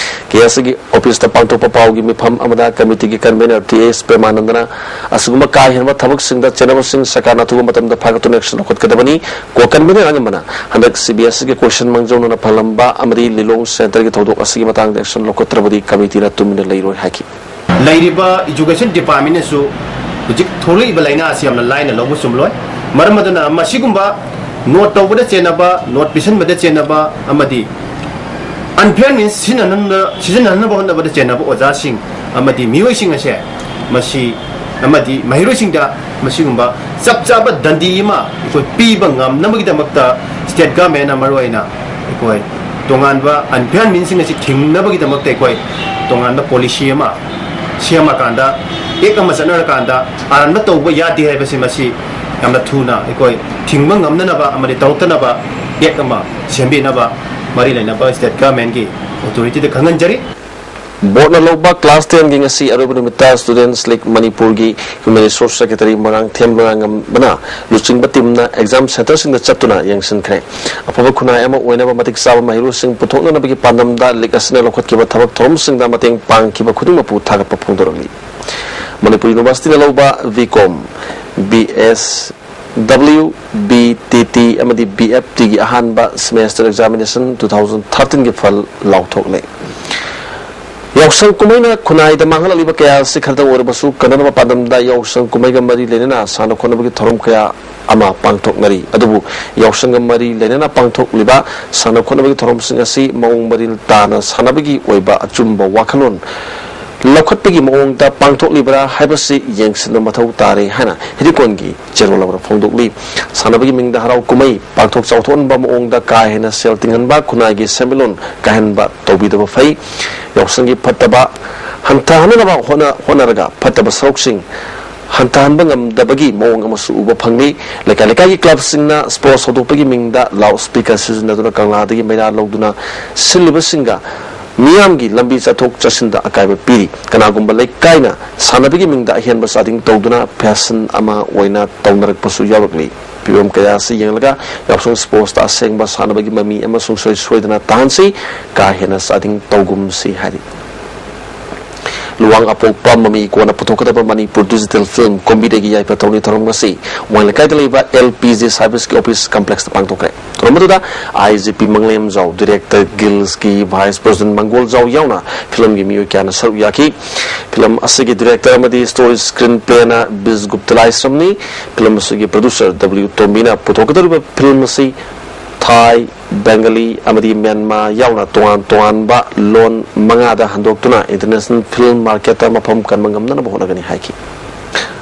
ꯀꯦ ꯑꯦꯁ ꯁꯤꯒꯤ ꯑꯣꯐꯤꯁꯇ ꯄꯥꯡꯊꯣꯛꯄ ꯄꯥꯎꯒꯤ ꯃꯤꯐꯝ ꯑꯃꯗ ꯀꯃꯤꯇꯤꯒꯤ ꯀꯟꯚꯦꯅꯔ ꯇꯤ ꯑꯦꯁ ꯄ꯭ꯔꯦꯃꯥꯅꯟꯗꯅ ꯑꯁꯤꯒꯨꯝꯕ ꯀꯥ ꯍꯦꯟꯕ ꯊꯕꯛꯁꯤꯡꯗ ꯆꯦꯟꯅꯕꯁꯤꯡ ꯁꯔꯀꯥꯔꯅ ꯑꯊꯨꯕ ꯃꯇꯝꯗ ꯐꯥꯒꯠꯇꯨꯅ ꯑꯦꯛꯁꯟ ꯂꯧꯈꯠꯀꯗꯕꯅꯤ꯫ ꯀꯣ ꯀꯟꯚꯦꯅꯔ ꯑꯉꯝꯕꯅ ꯍꯟꯗꯛ ꯁꯤ ꯕꯤ ꯑꯦꯁ ꯏꯒꯤ ꯀꯣꯏꯁꯟ ꯃꯥꯡꯖꯧꯅꯅ ꯐꯪꯂꯝꯕ ꯑꯃꯗꯤ ꯂꯤꯂꯣꯡ ꯁꯦꯟꯇꯔꯒꯤ ꯊꯧꯗꯣꯛ ꯑꯁꯤꯒꯤ ꯃꯇꯥꯡꯗ ꯑꯦꯛꯁꯟ ꯂꯧꯈꯠꯇ꯭ꯔꯕꯗꯤ ꯀꯃꯤꯇꯤꯅ ꯇꯨꯃꯤꯟꯅ ꯂꯩꯔꯣꯏ ꯍꯥꯏꯈꯤ꯫ ꯂꯩꯔꯤꯕ ꯏꯖꯨꯀꯦꯁꯟ ꯗꯤꯄꯥꯔꯠꯃꯦꯟꯅꯁꯨ ꯍꯧꯖꯤꯛ ꯊꯣꯛꯂꯛꯏꯕ ꯂꯥꯏꯅꯥ ꯑꯁꯤ ꯌꯥꯝꯅ ꯂꯥꯏꯅ ꯂꯧꯕ ꯆꯨꯝꯂꯣꯏ꯫ ꯃꯔꯝ ꯑꯗꯨꯅ ꯃꯁꯤꯒꯨꯝꯕ ꯅꯣꯠ ꯇꯧꯕꯗ ꯆꯦꯟꯅꯕ, ꯅꯣꯠ ꯄꯤꯁꯟꯕꯗ ꯆꯦꯟꯅꯕ ꯑꯃꯗꯤ ꯑꯟꯐꯤꯌꯔ ꯃꯤꯟꯁ ꯁꯤꯖꯤꯟꯅꯍꯟꯕ, ꯁꯤꯖꯤꯟꯅꯍꯟꯅꯕ ꯍꯣꯠꯅꯕꯗ ꯆꯦꯟꯅꯕ ꯑꯣꯖꯥꯁꯤꯡ ꯑꯃꯗꯤ ꯃꯤꯑꯣꯏꯁꯤꯡ ꯑꯁꯦ ꯃꯁꯤ ꯑꯃꯗꯤ ꯃꯍꯩꯔꯣꯏꯁꯤꯡꯗ ꯃꯁꯤꯒꯨꯝꯕ ꯆꯞ ꯆꯥꯕ ꯗꯟꯗꯤ ꯑꯃ ꯑꯩꯈꯣꯏ ꯄꯤꯕ ꯉꯝꯅꯕꯒꯤꯗꯃꯛꯇ ꯁ꯭ꯇꯦꯠ ꯒꯚꯔꯟꯃꯦꯟꯅ ꯃꯔꯨꯑꯣꯏꯅ ꯑꯩꯈꯣꯏ ꯇꯣꯉꯥꯟꯕ ꯑꯟꯐꯤꯌꯔ ꯃꯤꯟꯁꯤꯡ ꯑꯁꯤ ꯊꯤꯡꯅꯕꯒꯤꯗꯃꯛꯇ ꯑꯩꯈꯣꯏ ꯇꯣꯉꯥꯟꯕ ꯄꯣꯂꯤꯁꯤ ꯑꯃ ꯁꯦꯝꯃꯀꯥꯟꯗ, ꯑꯦꯛ ꯑꯃ ꯆꯠꯅꯔꯀꯥꯟꯗ ꯑꯔꯥꯟꯕ ꯇꯧꯕ ꯌꯥꯗꯦ ꯍꯥꯏꯕꯁꯤ ꯃꯁꯤ ꯌꯥꯝꯅ ꯊꯨꯅ ꯑꯩꯈꯣꯏ ꯊꯤꯡꯕ ꯉꯝꯅꯅꯕ ꯑꯃꯗꯤ ꯇꯧꯔꯛꯇꯅꯕ ꯑꯦꯛ ꯑꯃ ꯁꯦꯝꯕꯤꯅꯕ ꯃꯔꯤ ꯂꯩꯅꯕ ꯁ꯭ꯇꯦꯠ ꯒꯚꯔꯟꯃꯦꯟꯠꯀꯤ ꯑꯣꯊꯣꯔꯤꯇꯤꯗ ꯈꯪꯍꯟꯖꯔꯤ꯫ ꯕꯣꯔꯗꯅ ꯂꯧꯕ ꯀ꯭ꯂꯥꯁ ꯇꯦꯟꯒꯤ ꯉꯁꯤ ꯑꯔꯣꯏꯕ ꯅꯨꯃꯤꯠꯇ ꯁ꯭ꯇꯨꯗꯦꯟꯠꯁ ꯂꯤꯒ ꯃꯅꯤꯄꯨꯔꯒꯤ ꯍ꯭ꯌꯨꯃꯦꯟ ꯔꯤꯁꯣꯔꯁ ꯁꯦꯀ꯭ꯔꯦꯇꯔꯤ ꯃꯣꯏꯔꯥꯡꯊꯦꯝ ꯂꯣꯏꯉꯥꯝꯕꯅ ꯂꯨꯆꯤꯡꯕ ꯇꯤꯝꯅ ꯑꯦꯛꯖꯥꯝ ꯁꯦꯟꯇꯔꯁꯤꯡꯗ ꯆꯠꯇꯨꯅ ꯌꯦꯡꯁꯤꯟꯈ꯭ꯔꯦ꯫ ꯑꯐꯕ ꯈꯨꯟꯅꯥꯏ ꯑꯃ ꯑꯣꯏꯅꯕ ꯃꯇꯤꯛ ꯆꯥꯕ ꯃꯍꯩꯔꯣꯏꯁꯤꯡ ꯄꯨꯊꯣꯛꯅꯅꯕꯒꯤ ꯄꯥꯟꯗꯝꯗ ꯂꯤꯒ ꯑꯁꯤꯅ ꯂꯧꯈꯠꯈꯤꯕ ꯊꯕꯛ ꯊꯧꯔꯝꯁꯤꯡꯗ ꯃꯇꯦꯡ ꯄꯥꯡꯈꯤꯕ ꯈꯨꯗꯤꯡꯃꯛꯄꯨ ꯊꯥꯒꯠꯄ ꯐꯣꯡꯗꯣꯔꯛꯂꯤ꯫ ꯃꯅꯤꯄꯨꯔ ꯌꯨꯅꯤꯚꯔꯁꯤꯇꯤꯅ ꯂꯧꯕ ꯕꯤ ꯀꯣꯝ, ꯕꯤ ꯑꯦꯁ ꯗꯕ꯭ꯂꯤꯎ, ꯕꯤ ꯇꯤ ꯇꯤ ꯑꯃꯗꯤ ꯕꯤ ꯑꯦꯐ ꯇꯤꯒꯤ ꯑꯍꯥꯟꯕ ꯁꯦꯃꯦꯁꯇꯔ ꯑꯦꯛꯖꯥꯃꯤꯅꯦꯁꯟ ꯇꯨ ꯊꯥꯎꯖꯟ ꯊꯥꯔꯇꯤꯟꯒꯤ ꯐꯜ ꯂꯥꯎꯊꯣꯛꯂꯦ꯫ ꯌꯥꯎꯁꯪ ꯀꯨꯝꯍꯩꯅ ꯈꯨꯟꯅꯥꯏꯗ ꯃꯥꯡꯍꯜꯂꯛꯂꯤꯕ ꯀꯌꯥ ꯑꯁꯤ ꯈꯔꯗꯪ ꯑꯣꯏꯔꯕꯁꯨ ꯀꯟꯅꯅꯕ ꯄꯥꯟꯗꯝꯗ ꯌꯥꯎꯁꯪ ꯀꯨꯝꯍꯩꯒ ꯃꯔꯤ ꯂꯩꯅꯅ ꯁꯥꯟꯅ ꯈꯣꯠꯅꯕꯒꯤ ꯊꯧꯔꯝ ꯀꯌꯥ ꯑꯃ ꯄꯥꯡꯊꯣꯛꯅꯔꯤ꯫ ꯑꯗꯨꯕꯨ ꯌꯥꯎꯁꯪꯒ ꯃꯔꯤ ꯂꯩꯅꯅ ꯄꯥꯡꯊꯣꯛꯂꯤꯕ ꯁꯥꯟꯅ ꯈꯣꯠꯅꯕꯒꯤ ꯊꯧꯔꯝꯁꯤꯡ ꯑꯁꯤ ꯃꯑꯣꯡ ꯃꯔꯤꯜ ꯇꯥꯅ ꯁꯥꯟꯅꯕꯒꯤ ꯑꯣꯏꯕ ꯑꯆꯨꯝꯕ ꯋꯥꯈꯜꯂꯣꯟ ꯂꯧꯈꯠꯄꯒꯤ ꯃꯑꯣꯡꯗ ꯄꯥꯡꯊꯣꯛꯂꯤꯕ꯭ꯔꯥ ꯍꯥꯏꯕꯁꯤ ꯌꯦꯡꯁꯤꯟꯕ ꯃꯊꯧ ꯇꯥꯔꯦ ꯍꯥꯏꯅ ꯍꯤꯔꯤꯀꯣꯟꯒꯤ ꯆꯦꯔꯣꯜ ꯑꯃꯅ ꯐꯣꯡꯗꯣꯛꯂꯤ꯫ ꯁꯥꯟꯅꯕꯒꯤ ꯃꯤꯡꯗ ꯍꯔꯥꯎ ꯀꯨꯝꯍꯩ ꯄꯥꯡꯊꯣꯛ ꯆꯥꯎꯊꯣꯛꯍꯟꯕ ꯃꯑꯣꯡꯗ ꯀꯥ ꯍꯦꯟꯅ ꯁꯦꯜ ꯇꯤꯡꯍꯟꯕ, ꯈꯨꯟꯅꯥꯏꯒꯤ ꯁꯦꯟꯃꯤꯠꯂꯣꯟ ꯀꯥꯏꯍꯟꯕ ꯇꯧꯕꯤꯗꯕ ꯐꯩ꯫ ꯌꯥꯎꯁꯪꯒꯤ ꯐꯠꯇꯕ ꯍꯟꯊꯍꯟꯅꯕ ꯍꯣꯠꯅ-, ꯍꯣꯠꯅꯔꯒ ꯐꯠꯇꯕ ꯁꯔꯨꯛꯁꯤꯡ ꯍꯟꯊꯍꯟꯕ ꯉꯝꯗꯕꯒꯤ ꯃꯑꯣꯡ ꯑꯃꯁꯨ ꯎꯕ ꯐꯪꯂꯤ꯫ ꯂꯩꯀꯥꯏ ꯂꯩꯀꯥꯏꯒꯤ ꯀ꯭ꯂꯕꯁꯤꯡꯅ ꯁ꯭ꯄꯣꯔꯠꯁ ꯍꯧꯗꯣꯛꯄꯒꯤ ꯃꯤꯡꯗ ꯂꯥꯎꯗ ꯁ꯭ꯄꯤꯀꯔ ꯁꯤꯖꯤꯟꯅꯗꯨꯅ ꯀꯪꯂꯥꯗꯒꯤ ꯃꯩꯔꯥ ꯂꯧꯗꯨꯅ ꯁꯤꯜꯂꯤꯕꯁꯤꯡꯒ ꯃꯤꯌꯥꯝꯒꯤ ꯂꯝꯕꯤ ꯆꯠꯊꯣꯛ ꯆꯠꯁꯤꯟꯗ ꯑꯀꯥꯏꯕ ꯄꯤꯔꯤ꯫ ꯀꯅꯥꯒꯨꯝꯕ ꯂꯩꯀꯥꯏꯅ ꯁꯥꯟꯅꯕꯒꯤ ꯃꯤꯡꯗ ꯑꯍꯦꯟꯕ ꯆꯥꯗꯤꯡ ꯇꯧꯗꯨꯅ ꯐꯦꯁꯟ ꯑꯃ ꯑꯣꯏꯅ ꯇꯧꯅꯔꯛꯄꯁꯨ ꯌꯥꯎꯔꯛꯂꯤ꯫ ꯐꯤꯕꯝ ꯀꯌꯥ ꯑꯁꯤ ꯌꯦꯡꯂꯒ ꯌꯥꯎꯁꯪ ꯁ꯭ꯄꯣꯔꯠꯁꯇ ꯑꯁꯦꯡꯕ ꯁꯥꯟꯅꯕꯒꯤ ꯃꯃꯤ ꯑꯃ ꯁꯨꯡꯁꯣꯏ ꯁꯣꯏꯗꯅ ꯇꯥꯍꯟꯁꯤ, ꯀꯥ ꯍꯦꯟꯅ ꯆꯥꯗꯤꯡ ꯇꯧꯒꯨꯝꯁꯤ ꯍꯥꯏꯔꯤ꯫ ꯂꯨꯋꯥꯡ ꯑꯄꯣꯛꯄ ꯃꯃꯤ ꯀꯣꯟꯅ ꯄꯨꯊꯣꯛꯀꯗꯕ ꯃꯅꯤꯄꯨꯔ ꯗꯤꯖꯤꯇꯦꯜ ꯐꯤꯂꯝ ꯀꯨꯝꯕꯤꯗꯒꯤ ꯌꯥꯏꯐ ꯊꯧꯅꯤ ꯊꯧꯔꯝ ꯉꯁꯤ ꯋꯥꯡ ꯂꯩꯀꯥꯏꯗ ꯂꯩꯕ ꯑꯦꯜ ꯄꯤ ꯖꯤ ꯁꯥꯔꯚꯤꯁꯀꯤ ꯑꯣꯐꯤꯁ ꯀꯝꯄ꯭ꯂꯦꯛꯁꯇ ꯄꯥꯡꯊꯣꯛꯈ꯭ꯔꯦ꯫ ꯊꯧꯔꯝ ꯑꯗꯨꯗ I G P Manglemjao, director ꯒꯤꯜꯁꯀꯤ ꯚꯥꯏꯁ ꯄ꯭ꯔꯦꯁꯤꯗꯦꯟꯠ ꯃꯪꯒꯣꯜꯖꯥꯎ ꯌꯥꯎꯅ ꯐꯤꯂꯝꯒꯤ ꯃꯤꯑꯣꯏ ꯀꯌꯥꯅ ꯁꯔꯨꯛ ꯌꯥꯈꯤ꯫ ꯐꯤꯂꯝ ꯑꯁꯤꯒꯤ ꯗꯤꯔꯦꯛꯇꯔ ꯑꯃꯗꯤ ꯁ꯭ꯇꯣꯔꯤ ꯁ꯭ꯀ꯭ꯔꯤꯟ ꯄ꯭ꯂꯦꯅ ꯕꯤꯖ ꯒꯨꯞꯇ ꯂꯥꯏꯁ꯭ꯔꯝꯅꯤ꯫ ꯐꯤꯂꯝ ꯑꯁꯤꯒꯤ ꯄ꯭ꯔꯣꯗ꯭ꯌꯨꯁꯔ ꯗꯕ꯭ꯂꯤꯎ ꯇꯣꯝꯕꯤꯅ ꯄꯨꯊꯣꯛꯀꯗꯧꯔꯤꯕ ꯐꯤꯂꯝ ꯑꯁꯤ ꯊꯥꯏ, ꯕꯦꯡꯒꯂꯤ ꯑꯃꯗꯤ ꯃ꯭ꯌꯥꯟꯃꯥꯔ ꯌꯥꯎꯅ ꯇꯣꯉꯥꯟ ꯇꯣꯉꯥꯟꯕ ꯂꯣꯟ ꯃꯉꯥꯗ ꯍꯟꯗꯣꯛꯇꯨꯅ ꯏꯟꯇꯔꯅꯦꯁꯅꯦꯜ ꯐꯤꯂꯝ ꯃꯥꯔꯀꯦꯠꯇ ꯃꯐꯝ ꯀꯟꯕ ꯉꯝꯅꯅꯕ ꯍꯣꯠꯅꯒꯅꯤ ꯍꯥꯏꯈꯤ꯫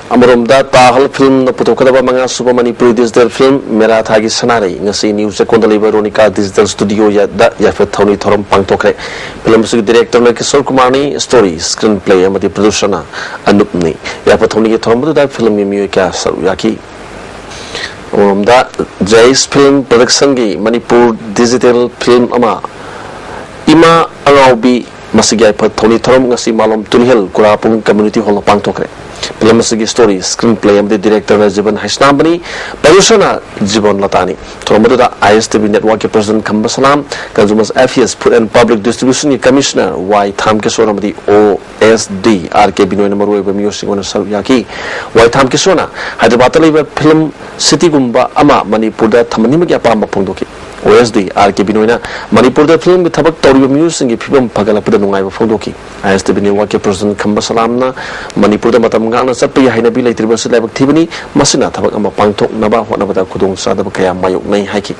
ꯑꯃꯔꯣꯝꯗ, ꯇꯥꯍꯜ ꯐꯤꯜꯝꯅ ꯄꯨꯊꯣꯛꯀꯗꯕ ꯃꯉꯥ ꯁꯨꯕ ꯃꯅꯤꯄꯨꯔꯤ ꯗꯤꯖꯤꯇꯦꯜ ꯐꯤꯜꯝ ꯃꯦꯔꯥ ꯊꯥꯒꯤ ꯁꯅꯥꯔꯩ ꯉꯁꯤ ꯅ꯭ꯌꯨ ꯆꯦꯛꯀꯣꯟꯗ ꯂꯩꯕ ꯔꯣꯅꯤꯀꯥ ꯗꯤꯖꯤꯇꯦꯜ ꯁ꯭ꯇꯨꯗꯤꯑꯣꯗ ꯌꯥꯏꯐ ꯊꯧꯅꯤ ꯊꯧꯔꯝ ꯄꯥꯡꯊꯣꯛꯈ꯭ꯔꯦ꯫ ꯐꯤꯜꯝ ꯑꯁꯤꯒꯤ ꯗꯤꯔꯦꯛꯇꯔꯅ ꯀꯤꯁꯣꯔ ꯀꯨꯃꯥꯔꯅꯤ, ꯁ꯭ꯇꯣꯔꯤ, ꯁ꯭ꯀ꯭ꯔꯤꯟ ꯄ꯭ꯂꯦ ꯑꯃꯗꯤ ꯄ꯭ꯔꯗ꯭ꯌꯨꯁꯔꯅ ꯑꯅꯨꯞꯅꯤ꯫ ꯌꯥꯏꯐ ꯊꯧꯅꯤꯒꯤ ꯊꯧꯔꯝ ꯑꯗꯨꯗ ꯐꯤꯜꯝꯒꯤ ꯃꯤꯑꯣꯏ ꯀꯌꯥ ꯁꯔꯨꯛ ꯌꯥꯈꯤ꯫ ꯑꯃꯔꯣꯝꯗ, ꯖꯦꯏꯁ ꯐꯤꯜꯝ ꯄ꯭ꯔꯗꯛꯁꯟꯒꯤ ꯃꯅꯤꯄꯨꯔ ꯗꯤꯖꯤꯇꯦꯜ ꯐꯤꯜꯝ ꯑꯃ, ꯏꯃꯥ ꯑꯉꯥꯎꯕꯤ, ꯃꯁꯤꯒꯤ ꯌꯥꯏꯐ ꯊꯧꯅꯤ ꯊꯧꯔꯝ ꯉꯁꯤ ꯃꯥꯂꯣꯝ ꯇꯨꯂꯤꯍꯜ ꯀꯨꯔꯥꯄꯨꯡ ꯀꯝꯃ꯭ꯌꯨꯅꯤꯇꯤ ꯍꯣꯜꯗ ꯄꯥꯡꯊꯣꯛꯈ꯭ꯔꯦ꯫ ꯐꯤꯜꯝ ꯑꯁꯤꯒꯤ ꯁ꯭ꯇꯣꯔꯤ, ꯁ꯭ꯀ꯭ꯔꯤꯟ ꯄ꯭ꯂꯦ ꯑꯃꯗꯤ ꯗꯤꯔꯦꯛꯇꯔꯅ ꯖꯤꯕꯟ ꯍꯩꯁꯅꯥꯝꯕꯅꯤ, ꯄ꯭ꯔꯗ꯭ꯌꯨꯁꯔꯅ ꯖꯤꯕꯟ ꯂꯇꯥꯅꯤ꯫ ꯊꯧꯔꯝ ꯑꯗꯨꯗ ꯑꯥꯏ ꯑꯦꯁ ꯇꯤ ꯚꯤ ꯅꯦꯠꯋꯥꯔꯛꯀꯤ president Khamba Salam, consumers affairs, food and public ꯗꯤꯁꯇ꯭ꯔꯤꯕ꯭ꯌꯨꯁꯟꯒꯤ ꯀꯃꯤꯁꯅꯔ ꯋꯥꯏ ꯊꯥꯝꯀꯤꯁꯣꯔ ꯑꯃꯗꯤ ꯑꯣ ꯑꯦꯁ ꯗꯤ ꯑꯥꯔ ꯀꯦ ꯕꯤꯅꯣꯏꯅ ꯃꯔꯨꯑꯣꯏꯕ ꯃꯤꯑꯣꯏꯁꯤꯡ ꯑꯣꯏꯅ ꯁꯔꯨꯛ ꯌꯥꯈꯤ꯫ ꯋꯥꯏ ꯊꯥꯝꯀꯤꯁꯣꯔꯅ ꯍꯥꯏꯗ꯭ꯔꯕꯥꯗꯇ ꯂꯩꯕ ꯐꯤꯜꯝ ꯁꯤꯇꯤꯒꯨꯝꯕ ꯑꯃ ꯃꯅꯤꯄꯨꯔꯗ ꯊꯝꯍꯟꯅꯤꯡꯕꯒꯤ ꯑꯄꯥꯝꯕ ꯐꯣꯡꯗꯣꯛꯈꯤ꯫ ꯑꯣ ꯑꯦꯁ ꯗꯤ ꯑꯥꯔ ꯀꯦ ꯕꯤꯅꯣꯏꯅ ꯃꯅꯤꯄꯨꯔꯗ ꯐꯤꯜꯝꯒꯤ ꯊꯕꯛ ꯇꯧꯔꯤꯕ ꯃꯤꯑꯣꯏꯁꯤꯡꯒꯤ ꯐꯤꯕꯝ ꯐꯒꯠꯂꯛꯄꯗ ꯅꯨꯡꯉꯥꯏꯕ ꯐꯣꯡꯗꯣꯛꯈꯤ꯫ ꯑꯥꯏ ꯑꯦꯁ ꯇꯤ ꯚꯤ ꯅꯦꯠꯋꯥꯔꯛꯀꯤ ꯄ꯭ꯔꯁꯤꯗꯦꯟꯠ ꯈꯝꯕ ꯁꯂꯥꯝꯅ ꯃꯅꯤꯄꯨꯔꯗ ꯃꯇꯝ ꯉꯥꯛꯅ ꯆꯠꯄꯒꯤ ꯍꯩꯅꯕꯤ ꯂꯩꯇ꯭ꯔꯤꯕ ꯑꯁꯤ ꯂꯥꯏꯕꯛ ꯊꯤꯕꯅꯤ, ꯃꯁꯤꯅ ꯊꯕꯛ ꯑꯃ ꯄꯥꯡꯊꯣꯛꯅꯕ ꯍꯣꯠꯅꯕꯗ ꯈꯨꯗꯣꯡꯆꯥꯗꯕ ꯀꯌꯥ ꯃꯥꯌꯣꯛꯅꯩ ꯍꯥꯏꯈꯤ꯫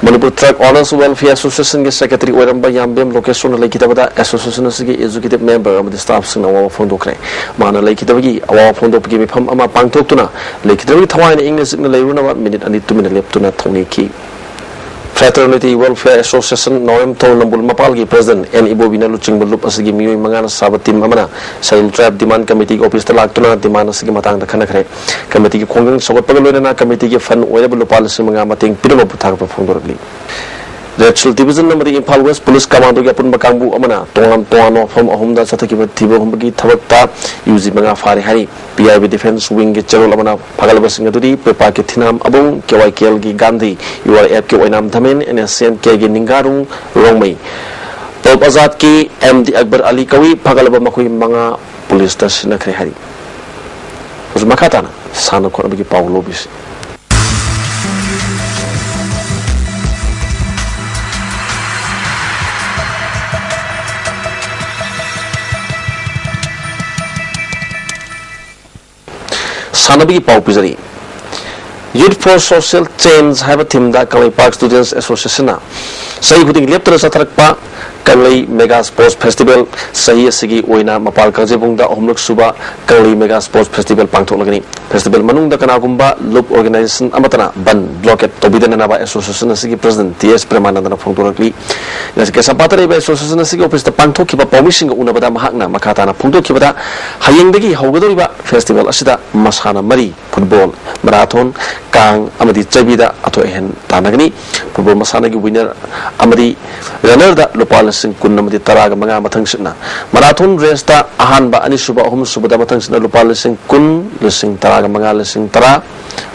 ꯃꯅꯤꯄꯨꯔ ꯇ꯭ꯔꯛ ꯑꯣꯅꯔꯁ ꯋꯦꯜꯐꯤꯌꯔ ꯑꯦꯁꯣꯁꯤꯌꯦꯁꯟꯒꯤ ꯁꯦꯀ꯭ꯔꯦꯇꯔꯤ ꯑꯣꯏꯔꯝꯕ ꯌꯥꯝꯕꯦꯝ ꯂꯣꯀꯦꯁꯣꯔꯅ ꯂꯩꯈꯤꯗꯕꯗ ꯑꯦꯁꯣꯁꯤꯌꯦꯁꯟ ꯑꯁꯤꯒꯤ ꯑꯦꯛꯖꯤꯀ꯭ꯌꯨꯇꯤꯚ ꯃꯦꯝꯕꯔ ꯑꯃꯗꯤ ꯁ꯭ꯇꯥꯐꯁꯤꯡꯅ ꯑꯋꯥꯕ ꯐꯣꯡꯗꯣꯛꯈ꯭ꯔꯦ꯫ ꯃꯍꯥꯛꯅ ꯂꯩꯈꯤꯗꯕꯒꯤ ꯑꯋꯥꯕ ꯐꯣꯡꯗꯣꯛꯄꯒꯤ ꯃꯤꯐꯝ ꯑꯃ ꯄꯥꯡꯊꯣꯛꯇꯨꯅ ꯂꯩꯈꯤꯗꯕꯒꯤ ꯊꯋꯥꯏꯅ ꯏꯪꯅ ꯆꯤꯛꯅ ꯂꯩꯔꯨꯅꯕ ꯃꯤꯅꯤꯠ ꯑꯅꯤ ꯇꯨꯃꯤꯟꯅ ꯂꯦꯞꯇꯨꯅ ꯊꯧꯅꯤꯈꯤ꯫ Fraternity welfare association Naoremthong Nambul ꯃꯄꯥꯜꯒꯤ ꯄ꯭ꯔꯁꯤꯗꯦꯟꯠ ꯑꯦꯟ ꯏꯕꯣꯕꯤꯅ ꯂꯨꯆꯤꯡꯕ ꯂꯨꯞ ꯑꯁꯤꯒꯤ ꯃꯤꯑꯣꯏ ꯃꯉꯥꯅ ꯁꯥꯕ ꯇꯤꯝ ꯑꯃꯅ ꯁꯦꯗ꯭ꯌꯨꯜ ꯇ꯭ꯔꯥꯏꯕ ꯗꯤꯃꯥꯟꯗ ꯀꯃꯤꯇꯤꯒꯤ ꯑꯣꯐꯤꯁꯇ ꯂꯥꯛꯇꯨꯅ ꯗꯤꯃꯥꯟꯗ ꯑꯁꯤꯒꯤ ꯃꯇꯥꯡꯗ ꯈꯟꯅꯈ꯭ꯔꯦ꯫ ꯀꯃꯤꯇꯤꯒꯤ ꯈꯣꯡꯖꯪ ꯁꯧꯒꯠꯄꯒ ꯂꯣꯏꯅꯅ ꯀꯃꯤꯇꯤꯒꯤ ꯐꯟꯗ ꯑꯣꯏꯅꯕ ꯂꯨꯄꯥ ꯂꯤꯁꯤꯡ ꯃꯉꯥ ꯃꯇꯦꯡ ꯄꯤꯅꯕ ꯊꯥꯒꯠꯄ ꯐꯣꯡꯗꯣꯔꯛꯂꯤ꯫ ꯔꯦꯗ ꯁꯤꯜ ꯗꯤꯕꯤꯖꯟ ꯑꯃꯗꯤ ꯏꯝꯐꯥꯜ ꯋꯦꯁ ꯄꯨꯂꯤꯁ ꯀꯃꯥꯟꯗꯣꯒꯤ ꯑꯄꯨꯟꯕ ꯀꯥꯡꯕꯨ ꯑꯃꯅ ꯇꯣꯉꯥꯟ ꯇꯣꯉꯥꯟꯕ ꯃꯐꯝ ꯑꯍꯨꯝꯗ ꯆꯠꯊꯈꯤꯕ ꯊꯤꯕ ꯍꯨꯝꯕꯒꯤ ꯊꯕꯛꯇ ꯌꯨ ꯖꯤ ꯃꯉꯥ ꯐꯥꯔꯦ ꯍꯥꯏꯔꯤ꯫ ꯄꯤ ꯑꯥꯏ ꯕꯤ ꯗꯤꯐꯦꯟꯁ ꯋꯤꯡꯒꯤ ꯆꯦꯔꯣꯜ ꯑꯃꯅ ꯐꯥꯒꯠꯂꯕꯁꯤꯡ ꯑꯗꯨꯗꯤ ꯄꯦꯄꯥꯛꯀꯤ ꯊꯤꯅꯥꯝ ꯑꯕꯨꯡ, ꯀꯦ ꯋꯥꯏ ꯀꯦ ꯑꯦꯜꯒꯤ ꯒꯥꯟꯙꯤ, ꯌꯨ ꯑꯥꯔ ꯑꯦꯐꯀꯤ ꯑꯣꯏꯅꯥꯝ Dhamen, N S C N ꯀꯦꯒꯤ ꯅꯤꯡꯒꯥꯔꯨꯡ ꯔꯣꯡꯃꯩ, ꯇꯣꯞ ꯑꯖꯥꯠꯀꯤ ꯑꯦꯝ ꯗꯤ ꯑꯛꯕꯔ ꯑꯂꯤ ꯀꯧꯏ꯫ ꯐꯥꯒꯠꯂꯕ ꯃꯈꯣꯏ ꯃꯉꯥ ꯄꯨꯂꯤꯁꯇ ꯁꯤꯟꯅꯈ꯭ꯔꯦ ꯍꯥꯏꯔꯤ꯫ ꯍꯧꯖꯤꯛ ꯃꯈꯥ ꯇꯥꯅ ꯁꯥꯟꯅ ꯈꯣꯠꯅꯕꯒꯤ ꯄꯥꯎ ꯂꯧꯕꯤꯁꯤ꯫ ꯁꯥꯟꯅꯕꯒꯤ ꯄꯥꯎ ꯄꯤꯖꯔꯤ꯫ Youth for Social Change ꯍꯥꯏꯕ ꯊꯤꯝꯗ ꯀꯪꯂꯩꯄꯥꯛ ꯁ꯭ꯇꯨꯗꯦꯟꯠꯁ ꯑꯦꯁꯣꯁꯤꯌꯦꯁꯟꯅ ꯆꯍꯤ ꯈꯨꯗꯤꯡꯒꯤ ꯂꯦꯞꯇꯅ ꯆꯠꯊꯔꯛꯄ ꯀꯪꯂꯩ ꯃꯦꯒꯥ ꯁ꯭ꯄꯣꯔꯠꯁ ꯐꯦꯁꯇꯤꯚꯦꯜ꯫ ꯆꯍꯤ ꯑꯁꯤꯒꯤ ꯑꯣꯏꯅ ꯃꯄꯥꯜ ꯀꯥꯡꯖꯩꯕꯨꯡꯗ ꯑꯍꯨꯝꯂꯛ ꯁꯨꯕ ꯀꯪꯂꯩ ꯃꯦꯒꯥ ꯁ꯭ꯄꯣꯔꯠꯁ ꯐꯦꯁꯇꯤꯚꯦꯜ ꯄꯥꯡꯊꯣꯛꯂꯒꯅꯤ꯫ ꯐꯦꯁꯇꯤꯚꯦꯜ ꯃꯅꯨꯡꯗ ꯀꯅꯥꯒꯨꯝꯕ ꯂꯨꯞ ꯑꯣꯔꯒꯅꯥꯏꯖꯦꯁꯟ ꯑꯃꯠꯇꯅ ꯕꯟ ꯕ꯭ꯂꯣꯀꯦꯠ ꯇꯧꯕꯤꯗꯅꯅꯕ ꯑꯦꯁꯣꯁꯤꯌꯦꯁꯟ ꯑꯁꯤꯒꯤ ꯄ꯭ꯔꯁꯤꯗꯦꯟꯠ ꯇꯤ ꯑꯦꯁ ꯄ꯭ꯔꯦꯃꯥꯅꯟꯗꯅ ꯐꯣꯡꯗꯣꯔꯛꯂꯤ꯫ ꯉꯁꯤ ꯀꯩꯁꯥꯝꯄꯥꯠꯇ ꯂꯩꯕ ꯑꯦꯁꯣꯁꯤꯌꯦꯁꯟ ꯑꯁꯤꯒꯤ ꯑꯣꯐꯤꯁꯇ ꯄꯥꯡꯊꯣꯛꯈꯤꯕ ꯄꯥꯎꯃꯤꯁꯤꯡꯒ ꯎꯅꯕꯗ ꯃꯍꯥꯛꯅ ꯃꯈꯥ ꯇꯥꯅ ꯐꯣꯡꯗꯣꯛꯈꯤꯕꯗ, ꯍꯌꯦꯡꯗꯒꯤ ꯍꯧꯒꯗꯧꯔꯤꯕ ꯐꯦꯁꯇꯤꯚꯦꯜ ꯑꯁꯤꯗ ꯃꯁꯥꯟꯅ ꯃꯔꯤ, ꯐꯨꯠꯕꯣꯜ, ꯃꯔꯥꯊꯣꯟ, ꯀꯥꯡ ꯑꯃꯗꯤ ꯆꯩꯕꯤꯗ ꯑꯊꯣꯏ ꯑꯍꯦꯟ ꯇꯥꯟꯅꯒꯅꯤ꯫ ꯐꯨꯠꯕꯣꯜ ꯃꯁꯥꯟꯅꯒꯤ ꯋꯤꯅꯔ ꯑꯃꯗꯤ ꯔꯟꯅꯔꯗ ꯂꯨꯄꯥ ꯂꯤꯁꯤꯡ ꯀꯨꯟ ꯑꯃꯗꯤ ꯇꯔꯥꯒ ꯃꯉꯥ ꯃꯊꯪꯁꯤꯠꯅ, ꯃꯔꯥꯊꯣꯟ ꯔꯦꯁꯇ ꯑꯍꯥꯟꯕ, ꯑꯅꯤꯁꯨꯕ, ꯑꯍꯨꯝꯁꯨꯕꯗ ꯃꯊꯪꯁꯤꯠꯅ ꯂꯨꯄꯥ ꯂꯤꯁꯤꯡ ꯀꯨꯟ, ꯂꯤꯁꯤꯡ ꯇꯔꯥꯒ ꯃꯉꯥ, ꯂꯤꯁꯤꯡ ꯇꯔꯥ,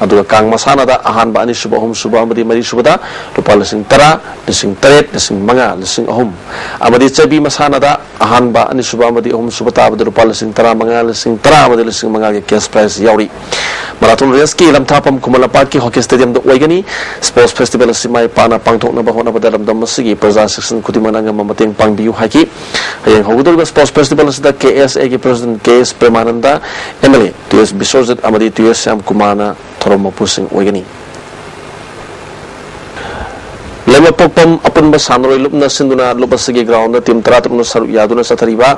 ꯑꯗꯨꯒ ꯀꯥꯡ ꯃꯁꯥꯟꯅꯗ ꯑꯍꯥꯟꯕ, ꯑꯅꯤꯁꯨꯕ, ꯑꯍꯨꯝꯁꯨꯕ ꯑꯃꯗꯤ ꯃꯔꯤꯁꯨꯕꯗ ꯂꯨꯄꯥ ꯂꯤꯁꯤꯡ ꯇꯔꯥ, ꯂꯤꯁꯤꯡ ꯇꯔꯦꯠ, ꯂꯤꯁꯤꯡ ꯃꯉꯥ, ꯂꯤꯁꯤꯡ ꯑꯍꯨꯝ, ꯑꯃꯗꯤ ꯆꯩꯕꯤ ꯃꯁꯥꯟꯅꯗ ꯑꯍꯥꯟꯕ, ꯑꯅꯤꯁꯨꯕ ꯑꯃꯗꯤ ꯑꯍꯨꯝꯁꯨꯕ ꯇꯥꯕꯗ ꯂꯨꯄꯥ ꯂꯤꯁꯤꯡ ꯇꯔꯥꯃꯉꯥ, ꯂꯤꯁꯤꯡ ꯇꯔꯥ ꯑꯃꯗꯤ ꯂꯤꯁꯤꯡ ꯃꯉꯥꯒꯤ ꯀꯦꯁ ꯄ꯭ꯔꯥꯏꯖ ꯌꯥꯎꯔꯤ꯫ ꯃꯔꯥꯊꯣꯟ ꯔꯦꯁꯀꯤ ꯂꯝꯊꯥꯐꯝ ꯈꯨꯃꯟ ꯂꯝꯄꯥꯛꯀꯤ ꯍꯣꯀꯤ ꯁ꯭ꯇꯦꯗꯤꯌꯝꯗ ꯑꯣꯏꯒꯅꯤ꯫ ꯁ꯭ꯄꯣꯔꯠꯁ ꯐꯦꯁꯇꯤꯚꯦꯜ ꯑꯁꯤ ꯃꯥꯏ ꯄꯥꯛꯅ ꯄꯥꯡꯊꯣꯛꯅꯕ ꯍꯣꯠꯅꯕꯗ ꯂꯝꯗꯝ ꯑꯁꯤꯒꯤ ꯄ꯭ꯔꯖꯥ ꯁꯦꯛꯁꯟ ꯈꯨꯗꯤꯡꯃꯛꯅ ꯑꯉꯝꯕ ꯃꯇꯦꯡ ꯄꯥꯡꯕꯤꯌꯨ ꯍꯥꯏꯈꯤ꯫ ꯍꯌꯦꯡ ꯍꯧꯒꯗꯧꯔꯤꯕ ꯁ꯭ꯄꯣꯔꯠꯁ ꯐꯦꯁꯇꯤꯚꯦꯜ ꯑꯁꯤꯗ ꯀꯦ ꯑꯦꯁ ꯑꯦꯒꯤ president K S Premananda, M L A T S Biswajit ꯑꯃꯗꯤ ꯇꯤ ꯑꯦꯁ ꯁ꯭ꯌꯥꯝ ꯀꯨꯃꯥꯔꯅ ꯊꯧꯔꯝ ꯃꯄꯨꯁꯤꯡ ꯑꯣꯏꯒꯅꯤ꯫ ꯂꯩꯃꯄꯣꯛꯄꯝ ꯑꯄꯨꯟꯕ ꯁꯥꯟꯅꯔꯣꯏ ꯂꯨꯞꯅ ꯁꯤꯟꯗꯨꯅ ꯂꯨꯞ ꯑꯁꯤꯒꯤ ꯒ꯭ꯔꯥꯎꯟꯗ ꯇꯤꯝ ꯇꯔꯥꯇꯔꯨꯛꯅ ꯁꯔꯨꯛ ꯌꯥꯗꯨꯅ ꯆꯠꯊꯔꯤꯕ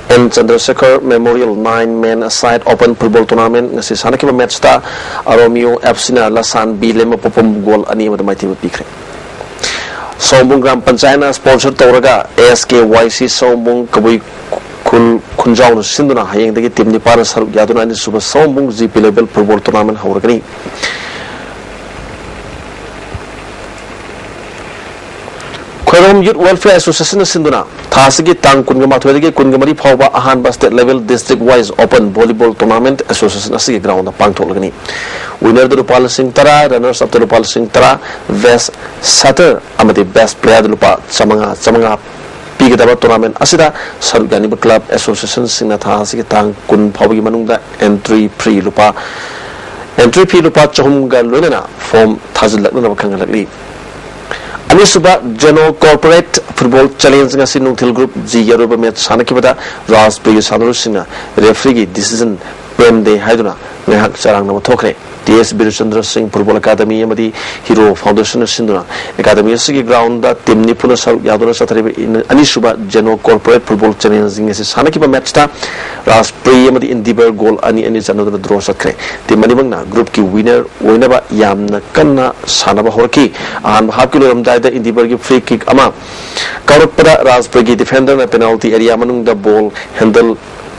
N Chandrashekhar memorial nine men a side open football tournament ꯉꯁꯤ ꯁꯥꯟꯅꯈꯤꯕ ꯃꯦꯠꯆꯇ ꯑꯔꯣꯃꯤꯌꯣ ꯑꯦꯐ ꯁꯤꯅ ꯂꯁꯥꯟ ꯕꯤ ꯂꯩꯃꯄꯣꯛꯄꯝ ꯒꯣꯜ ꯑꯅꯤ ꯑꯃꯗ ꯃꯥꯏꯊꯤꯕ ꯄꯤꯈ꯭ꯔꯦ꯫ ꯁꯑꯣꯝꯕꯨꯡ ꯒ꯭ꯔꯥꯝ ꯄꯟꯆꯥꯌꯠꯅ ꯁ꯭ꯄꯣꯟꯁꯔ ꯇꯧꯔꯒ ꯑꯦꯁ ꯀꯦ ꯋꯥꯏ ꯁꯤ ꯁꯑꯣꯝꯕꯨꯡ ꯀꯕꯨꯏ ꯈꯨꯜ ꯈꯨꯟꯖꯥꯎꯅ ꯁꯤꯟꯗꯨꯅ ꯍꯌꯦꯡꯗꯒꯤ ꯇꯤꯝ ꯅꯤꯄꯥꯟꯅ ꯁꯔꯨꯛ ꯌꯥꯗꯨꯅ ꯑꯅꯤꯁꯨꯕ ꯁꯑꯣꯝꯕꯨꯡ G P level football tournament ꯍꯧꯔꯒꯅꯤ꯫ ꯈꯣꯏꯔꯣꯝ ꯌꯨꯠ ꯋꯦꯜꯐꯤꯌꯔ ꯑꯦꯁꯣꯁꯤꯌꯦꯁꯟꯅ ꯁꯤꯟꯗꯨꯅ ꯊꯥ ꯑꯁꯤꯒꯤ ꯇꯥꯡ ꯀꯨꯟꯒ ꯃꯥꯊꯣꯏꯗꯒꯤ ꯀꯨꯟꯒ ꯃꯔꯤ ꯐꯥꯎꯕ ꯑꯍꯥꯟꯕ state level district wise open volleyball tournament association ꯑꯁꯤꯒꯤ ꯒ꯭ꯔꯥꯎꯟꯗ ꯄꯥꯡꯊꯣꯛꯂꯒꯅꯤ꯫ ꯋꯤꯅꯔꯗ ꯂꯨꯄꯥ ꯂꯤꯁꯤꯡ ꯇꯔꯥ, ꯔꯟꯅꯔꯁ ꯑꯞꯇ ꯂꯨꯄꯥ ꯂꯤꯁꯤꯡ ꯇꯔꯥ, ꯕꯦꯁ ꯁꯦꯇꯔ ꯑꯃꯗꯤ ꯕꯦꯁ ꯄ꯭ꯂꯦꯌꯔꯗ ꯂꯨꯄꯥ ꯆꯥꯃꯉꯥ ꯆꯥꯃꯉꯥ ꯄꯤꯒꯗꯕ ꯇꯣꯔꯅꯥꯃꯦꯟꯠ ꯑꯁꯤꯗ ꯁꯔꯨꯛ ꯌꯥꯅꯤꯡꯕ ꯀ꯭ꯂꯕ ꯑꯦꯁꯣꯁꯤꯌꯦꯁꯟꯁꯤꯡꯅ ꯊꯥ ꯑꯁꯤꯒꯤ ꯇꯥꯡ ꯀꯨꯟ ꯐꯥꯎꯕꯒꯤ ꯃꯅꯨꯡꯗ ꯑꯦꯟꯇ꯭ꯔꯤ ꯐ꯭ꯔꯤ ꯂꯨꯄꯥ, ꯑꯦꯟꯇ꯭ꯔꯤ ꯐꯤ ꯂꯨꯄꯥ ꯆꯍꯨꯝꯒ ꯂꯣꯏꯅꯅ ꯐꯣꯔꯝ ꯊꯥꯖꯤꯜꯂꯛꯅꯅꯕ ꯈꯪꯍꯜꯂꯛꯂꯤ꯫ ꯑꯅꯤꯁꯨꯕ ꯖꯦꯅꯣ ꯀꯣꯔꯄꯣꯔꯦꯠ ꯐꯨꯠꯕꯣꯜ ꯆꯦꯂꯦꯟꯖ ꯉꯁꯤ ꯅꯨꯡꯊꯤꯜ ꯒ꯭ꯔꯨꯞ ꯖꯤꯒꯤ ꯑꯔꯣꯏꯕ ꯃꯦꯠꯆ ꯁꯥꯟꯅꯈꯤꯕꯗ ꯔꯥꯖꯄꯨꯔꯒꯤ ꯁꯥꯟꯅꯔꯣꯏꯁꯤꯡꯅ ꯔꯦꯐ꯭ꯔꯤꯒꯤ ꯗꯤꯁꯤꯖꯟ ꯄꯦꯟꯗꯦ ꯍꯥꯏꯗꯨꯅ ꯉꯥꯏꯍꯥꯛ ꯆꯔꯥꯡꯅꯕ ꯊꯣꯛꯈ꯭ꯔꯦ꯫ ꯇꯤ ꯑꯦꯁ ꯕꯤꯔꯆꯟꯗ꯭ꯔ ꯁꯤꯡ ꯐꯨꯠꯕꯣꯜ ꯑꯦꯀꯥꯗꯃꯤ ꯑꯃꯗꯤ ꯍꯤꯔꯣ ꯐꯥꯎꯟꯗꯦꯁꯟꯅ ꯁꯤꯟꯗꯨꯅ ꯑꯦꯀꯥꯗꯃꯤ ꯑꯁꯤꯒꯤ ꯒ꯭ꯔꯥꯎꯟꯗ ꯇꯤꯝ ꯅꯤꯐꯨꯅ ꯁꯔꯨꯛ ꯌꯥꯗꯨꯅ ꯆꯠꯊꯔꯤꯕ ꯏꯟ-, ꯑꯅꯤꯁꯨꯕ ꯖꯦꯅꯣ ꯀꯣꯔꯄꯣꯔꯦꯠ ꯐꯨꯠꯕꯣꯜ ꯆꯦꯂꯦꯟꯖꯤꯡ ꯑꯁꯤ ꯁꯥꯟꯅꯈꯤꯕ ꯃꯦꯠꯁꯇ ꯔꯥꯖꯄ꯭ꯔꯤ ꯑꯃꯗꯤ ꯏꯟꯗꯤꯕꯔ ꯒꯣꯜ ꯑꯅꯤ ꯑꯅꯤ ꯆꯟꯅꯗꯨꯅ ꯗ꯭ꯔꯣ ꯆꯠꯈ꯭ꯔꯦ꯫ ꯇꯤꯝ ꯑꯅꯤꯃꯛꯅ ꯒ꯭ꯔꯨꯞꯀꯤ ꯋꯤꯅꯔ ꯑꯣꯏꯅꯕ ꯌꯥꯝꯅ ꯀꯟꯅ ꯁꯥꯟꯅꯕ ꯍꯧꯔꯛꯈꯤ꯫ ꯑꯍꯥꯟꯕ ꯍꯥꯞꯀꯤ ꯂꯣꯏꯔꯝꯗꯥꯏꯗ ꯏꯟꯗꯤꯕꯔꯒꯤ ꯐ꯭ꯔꯤ ꯀꯤꯛ ꯑꯃ ꯀꯥꯎꯔꯛꯄꯗ ꯔꯥꯖꯄ꯭ꯔꯤꯒꯤ ꯗꯤꯐꯦꯟꯗꯔꯅ ꯄꯦꯅꯥꯜꯇꯤ ꯑꯦꯔꯤꯌꯥ ꯃꯅꯨꯡꯗ ꯕꯣꯜ ꯍꯦꯟꯗꯜ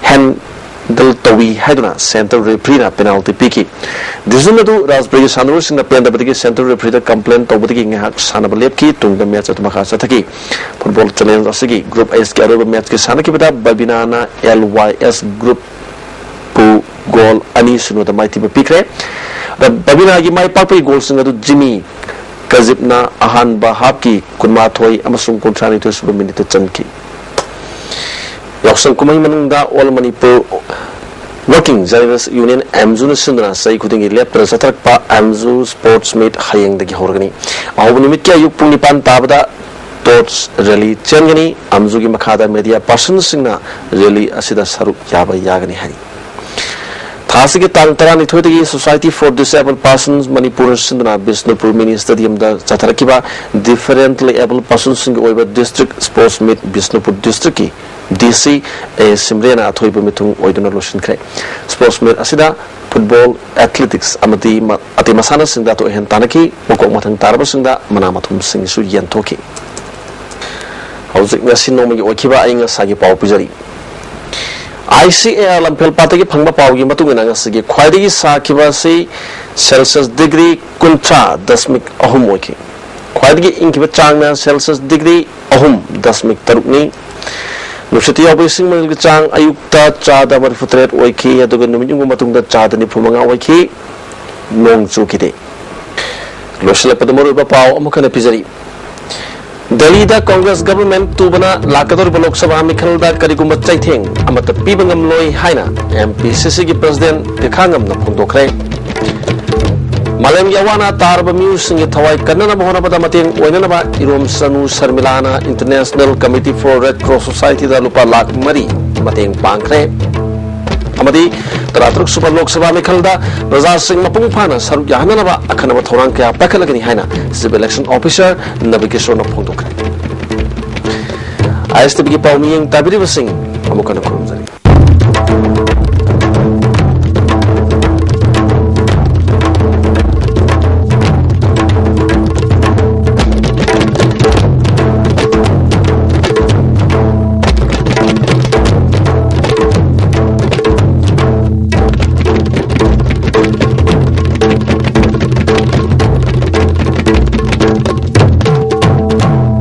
ꯍꯦꯟꯗꯜ ꯇꯧꯏ ꯍꯥꯏꯗꯨꯅ ꯁꯦꯟꯇꯔ ꯔꯦꯐ꯭ꯔꯤꯅ ꯄꯦꯅꯥꯜꯇꯤ ꯄꯤꯈꯤ꯫ ꯗꯤꯁꯤꯖꯟ ꯑꯗꯨ ꯔꯥꯖꯄꯨꯔꯒꯤ ꯁꯥꯟꯅꯔꯣꯏꯁꯤꯡꯅ ꯄꯦꯟꯗꯕꯗꯒꯤ ꯁꯦꯟꯇꯔ ꯔꯦꯐ꯭ꯔꯤꯗ ꯀꯝꯄ꯭ꯂꯦꯟ ꯇꯧꯕꯗꯒꯤ ꯉꯥꯏꯍꯥꯛ ꯁꯥꯟꯅꯕ ꯂꯦꯞꯈꯤ꯫ ꯇꯨꯡꯗ ꯃꯦꯠꯆ ꯑꯗꯨ ꯃꯈꯥ ꯆꯠꯊꯈꯤ꯫ ꯐꯨꯠꯕꯣꯜ ꯆꯦꯂꯦꯟꯖ ꯑꯁꯤꯒꯤ ꯒ꯭ꯔꯨꯞ ꯑꯩꯆꯀꯤ ꯑꯔꯣꯏꯕ ꯃꯦꯠꯆꯀꯤ ꯁꯥꯟꯅꯈꯤꯕꯗ ꯕꯕꯤꯅꯥꯅ ꯑꯦꯜ ꯋꯥꯏ ꯑꯦꯁ ꯒ꯭ꯔꯨꯞꯄꯨ ꯒꯣꯜ ꯑꯅꯤ ꯁꯤꯅꯣꯗ ꯃꯥꯏꯊꯤꯕ ꯄꯤꯈ꯭ꯔꯦ꯫ ꯕꯕꯤꯅꯥꯒꯤ ꯃꯥꯏ ꯄꯥꯛꯄꯒꯤ ꯒꯣꯜꯁꯤꯡ ꯑꯗꯨ ꯖꯤꯃꯤ ꯀꯖꯤꯞꯅ ꯑꯍꯥꯟꯕ ꯍꯥꯞꯀꯤ ꯀꯨꯟꯃꯥꯊꯣꯏ ꯑꯃꯁꯨꯡ ꯀꯨꯟꯊ꯭ꯔꯥꯅꯤꯊꯣꯏ ꯁꯨꯕ ꯃꯤꯅꯤꯠꯇ ꯆꯟꯈꯤ꯫ ꯌꯥꯎꯁꯪ ꯀꯨꯝꯍꯩ ꯃꯅꯨꯡꯗ all Manipur working journalists union ꯑꯦꯝꯖꯨꯅ ꯁꯤꯟꯗꯨꯅ ꯆꯍꯤ ꯈꯨꯗꯤꯡꯒꯤ ꯂꯦꯞꯇꯅ ꯆꯠꯊꯔꯛꯄ ꯑꯦꯝꯖꯨ ꯁ꯭ꯄꯣꯔꯠꯁ ꯃꯤꯠ ꯍꯌꯦꯡꯗꯒꯤ ꯍꯧꯔꯒꯅꯤ꯫ ꯑꯍꯧꯕ ꯅꯨꯃꯤꯠꯀꯤ ꯑꯌꯨꯛ ꯄꯨꯡ ꯅꯤꯄꯥꯟ ꯇꯥꯕꯗ ꯇꯣꯔꯆ ꯔꯦꯂꯤ ꯆꯦꯟꯒꯅꯤ꯫ ꯑꯦꯝꯖꯨꯒꯤ ꯃꯈꯥꯗ ꯃꯦꯗꯤꯌꯥ ꯄꯥꯔꯁꯟꯁꯤꯡꯅ ꯔꯦꯂꯤ ꯑꯁꯤꯗ ꯁꯔꯨꯛ ꯌꯥꯕ ꯌꯥꯒꯅꯤ ꯍꯥꯏꯔꯤ꯫ ꯊꯥ ꯑꯁꯤꯒꯤ ꯇꯥꯡ ꯇꯔꯥꯅꯤꯊꯣꯏꯗꯒꯤ Society for Disabled Persons Manipur ꯁꯤꯟꯗꯨꯅ ꯕꯤꯁꯅꯨꯄꯨꯔ ꯃꯤꯅꯤ ꯁ꯭ꯇꯦꯗꯤꯌꯝꯗ ꯆꯠꯊꯔꯛꯈꯤꯕ ꯗꯤꯐꯔꯦꯟꯠꯂꯤ ꯑꯦꯕꯜ ꯄꯥꯔꯁꯟꯁꯤꯡꯒꯤ ꯑꯣꯏꯕ ꯗꯤꯁꯇ꯭ꯔꯤꯛ ꯁ꯭ꯄꯣꯔꯠꯁ ꯃꯤꯠ ꯕꯤꯁꯅꯨꯄꯨꯔ ꯗꯤꯁꯇ꯭ꯔꯤꯛꯀꯤ ꯗꯤ ꯁꯤ ꯑꯦ ꯁꯤꯝꯔꯦꯅ ꯑꯊꯣꯏꯕ ꯃꯤꯊꯨꯡ ꯑꯣꯏꯗꯨꯅ ꯂꯣꯏꯁꯤꯟꯈ꯭ꯔꯦ꯫ ꯁ꯭ꯄꯣꯔꯠꯁ ꯃꯤꯠ ꯑꯁꯤꯗ ꯐꯨꯠꯕꯣꯜ, ꯑꯦꯊꯂꯦꯇꯤꯛꯁ ꯑꯃꯗꯤ ꯃ-, ꯑꯇꯩ ꯃꯁꯥꯟꯅꯁꯤꯡꯗ ꯑꯊꯣꯏ ꯑꯍꯦꯟ ꯇꯥꯟꯅꯈꯤ꯫ ꯃꯀꯣꯛ ꯃꯊꯪ ꯇꯥꯔꯕꯁꯤꯡꯗ ꯃꯅꯥ ꯃꯊꯨꯝꯁꯤꯡꯁꯨ ꯌꯦꯟꯊꯣꯛꯈꯤ꯫ ꯍꯧꯖꯤꯛ ꯉꯁꯤ ꯅꯣꯡꯃꯒꯤ ꯑꯣꯏꯈꯤꯕ ꯑꯏꯪ ꯑꯁꯥꯒꯤ ꯄꯥꯎ ꯄꯤꯖꯔꯤ꯫ ꯑꯥꯏ ꯁꯤ ꯑꯦ ꯑꯥꯔ ꯂꯝꯐꯦꯜ ꯄꯥꯠꯇꯒꯤ ꯐꯪꯕ ꯄꯥꯎꯒꯤ ꯃꯇꯨꯡ ꯏꯟꯅ ꯉꯁꯤꯒꯤ ꯈ꯭ꯋꯥꯏꯗꯒꯤ ꯁꯥꯈꯤꯕ ꯑꯁꯤ ꯁꯦꯜꯁꯤꯌꯁ ꯗꯤꯒ꯭ꯔꯤ ꯀꯨꯟꯊ꯭ꯔꯥ ꯗꯁꯃꯤꯛ ꯑꯍꯨꯝ ꯑꯣꯏꯈꯤ꯫ ꯈ꯭ꯋꯥꯏꯗꯒꯤ ꯏꯪꯈꯤꯕ ꯆꯥꯡꯅ ꯁꯦꯜꯁꯤꯌꯁ ꯗꯤꯒ꯭ꯔꯤ ꯑꯍꯨꯝ ꯗꯁꯃꯤꯛ ꯇꯔꯨꯛꯅꯤ꯫ ꯅꯨꯡꯁꯤꯠꯇ ꯌꯥꯎꯕ ꯏꯁꯤꯡ ꯃꯅꯤꯜꯒꯤ ꯆꯥꯡ ꯑꯌꯨꯛꯇ ꯆꯥꯗ ꯃꯔꯤꯐꯨ ꯇꯔꯦꯠ ꯑꯣꯏꯈꯤ, ꯑꯗꯨꯒ ꯅꯨꯃꯤꯠ ꯌꯨꯡꯕ ꯃꯇꯨꯡꯗ ꯆꯥꯗ ꯅꯤꯐꯨ ꯃꯉꯥ ꯑꯣꯏꯈꯤ꯫ ꯅꯣꯡ ꯆꯨꯈꯤꯗꯦ꯫ ꯂꯣꯏꯁꯤꯜꯂꯛꯄꯗ ꯃꯔꯨꯑꯣꯏꯕ ꯄꯥꯎ ꯑꯃꯨꯛ ꯍꯟꯅ ꯄꯤꯖꯔꯤ꯫ ꯗꯦꯜꯂꯤꯗ ꯀꯣꯡꯒ꯭ꯔꯦꯁ ꯒꯚꯔꯟꯃꯦꯟꯠ ꯇꯨꯕꯅ ꯂꯥꯛꯀꯗꯧꯔꯤꯕ ꯂꯣꯛ ꯁꯚꯥ ꯃꯤꯈꯜꯗ ꯀꯔꯤꯒꯨꯝꯕ ꯆꯩꯊꯦꯡ ꯑꯃꯠꯇ ꯄꯤꯕ ꯉꯝꯂꯣꯏ ꯍꯥꯏꯅ ꯑꯦꯝ ꯄꯤ ꯁꯤ ꯁꯤꯒꯤ ꯄ꯭ꯔꯁꯤꯗꯦꯟꯠ ꯇꯤꯈꯥꯉꯝꯅ ꯐꯣꯡꯗꯣꯛꯈ꯭ꯔꯦ꯫ ꯃꯥꯂꯦꯝꯒꯤ ꯑꯋꯥ ꯑꯅꯥ ꯇꯥꯔꯕ ꯃꯤꯑꯣꯏꯁꯤꯡꯒꯤ ꯊꯋꯥꯏ ꯀꯟꯅꯅꯕ ꯍꯣꯠꯅꯕꯗ ꯃꯇꯦꯡ ꯑꯣꯏꯅꯅꯕ ꯏꯔꯣꯝ ꯁꯅꯨ ꯁꯔꯃꯤꯂꯥꯅ International Committee for Red Cross Society ꯗ ꯂꯨꯄꯥ ꯂꯥꯈ ꯃꯔꯤ ꯃꯇꯦꯡ ꯄꯥꯡꯈ꯭ꯔꯦ꯫ ꯑꯃꯗꯤ ꯇꯔꯥꯇꯔꯨꯛ ꯁꯨꯕ ꯂꯣꯛ ꯁꯚꯥ ꯃꯤꯈꯜꯗ ꯄ꯭ꯔꯖꯥꯁꯤꯡ ꯃꯄꯨꯡ ꯐꯥꯅ ꯁꯔꯨꯛ ꯌꯥꯍꯟꯅꯅꯕ ꯑꯀꯟꯕ ꯊꯧꯔꯥꯡ ꯀꯌꯥ ꯄꯥꯏꯈꯠꯂꯒꯅꯤ ꯍꯥꯏꯅ ꯆꯤꯐ ꯏꯂꯦꯛꯁꯟ ꯑꯣꯐꯤꯁꯥꯔ ꯅꯕꯤꯀꯤꯁꯣꯔꯅ ꯐꯣꯡꯗꯣꯛꯈ꯭ꯔꯦ꯫ ꯑꯥꯏ ꯑꯦꯁ ꯇꯤ ꯚꯤꯒꯤ ꯄꯥꯎ ꯃꯤꯠꯌꯦꯡ ꯇꯥꯕꯤꯔꯤꯕꯁꯤꯡ ꯑꯃꯨꯛ ꯍꯟꯅ ꯈꯨꯔꯨꯝꯖꯔꯤ꯫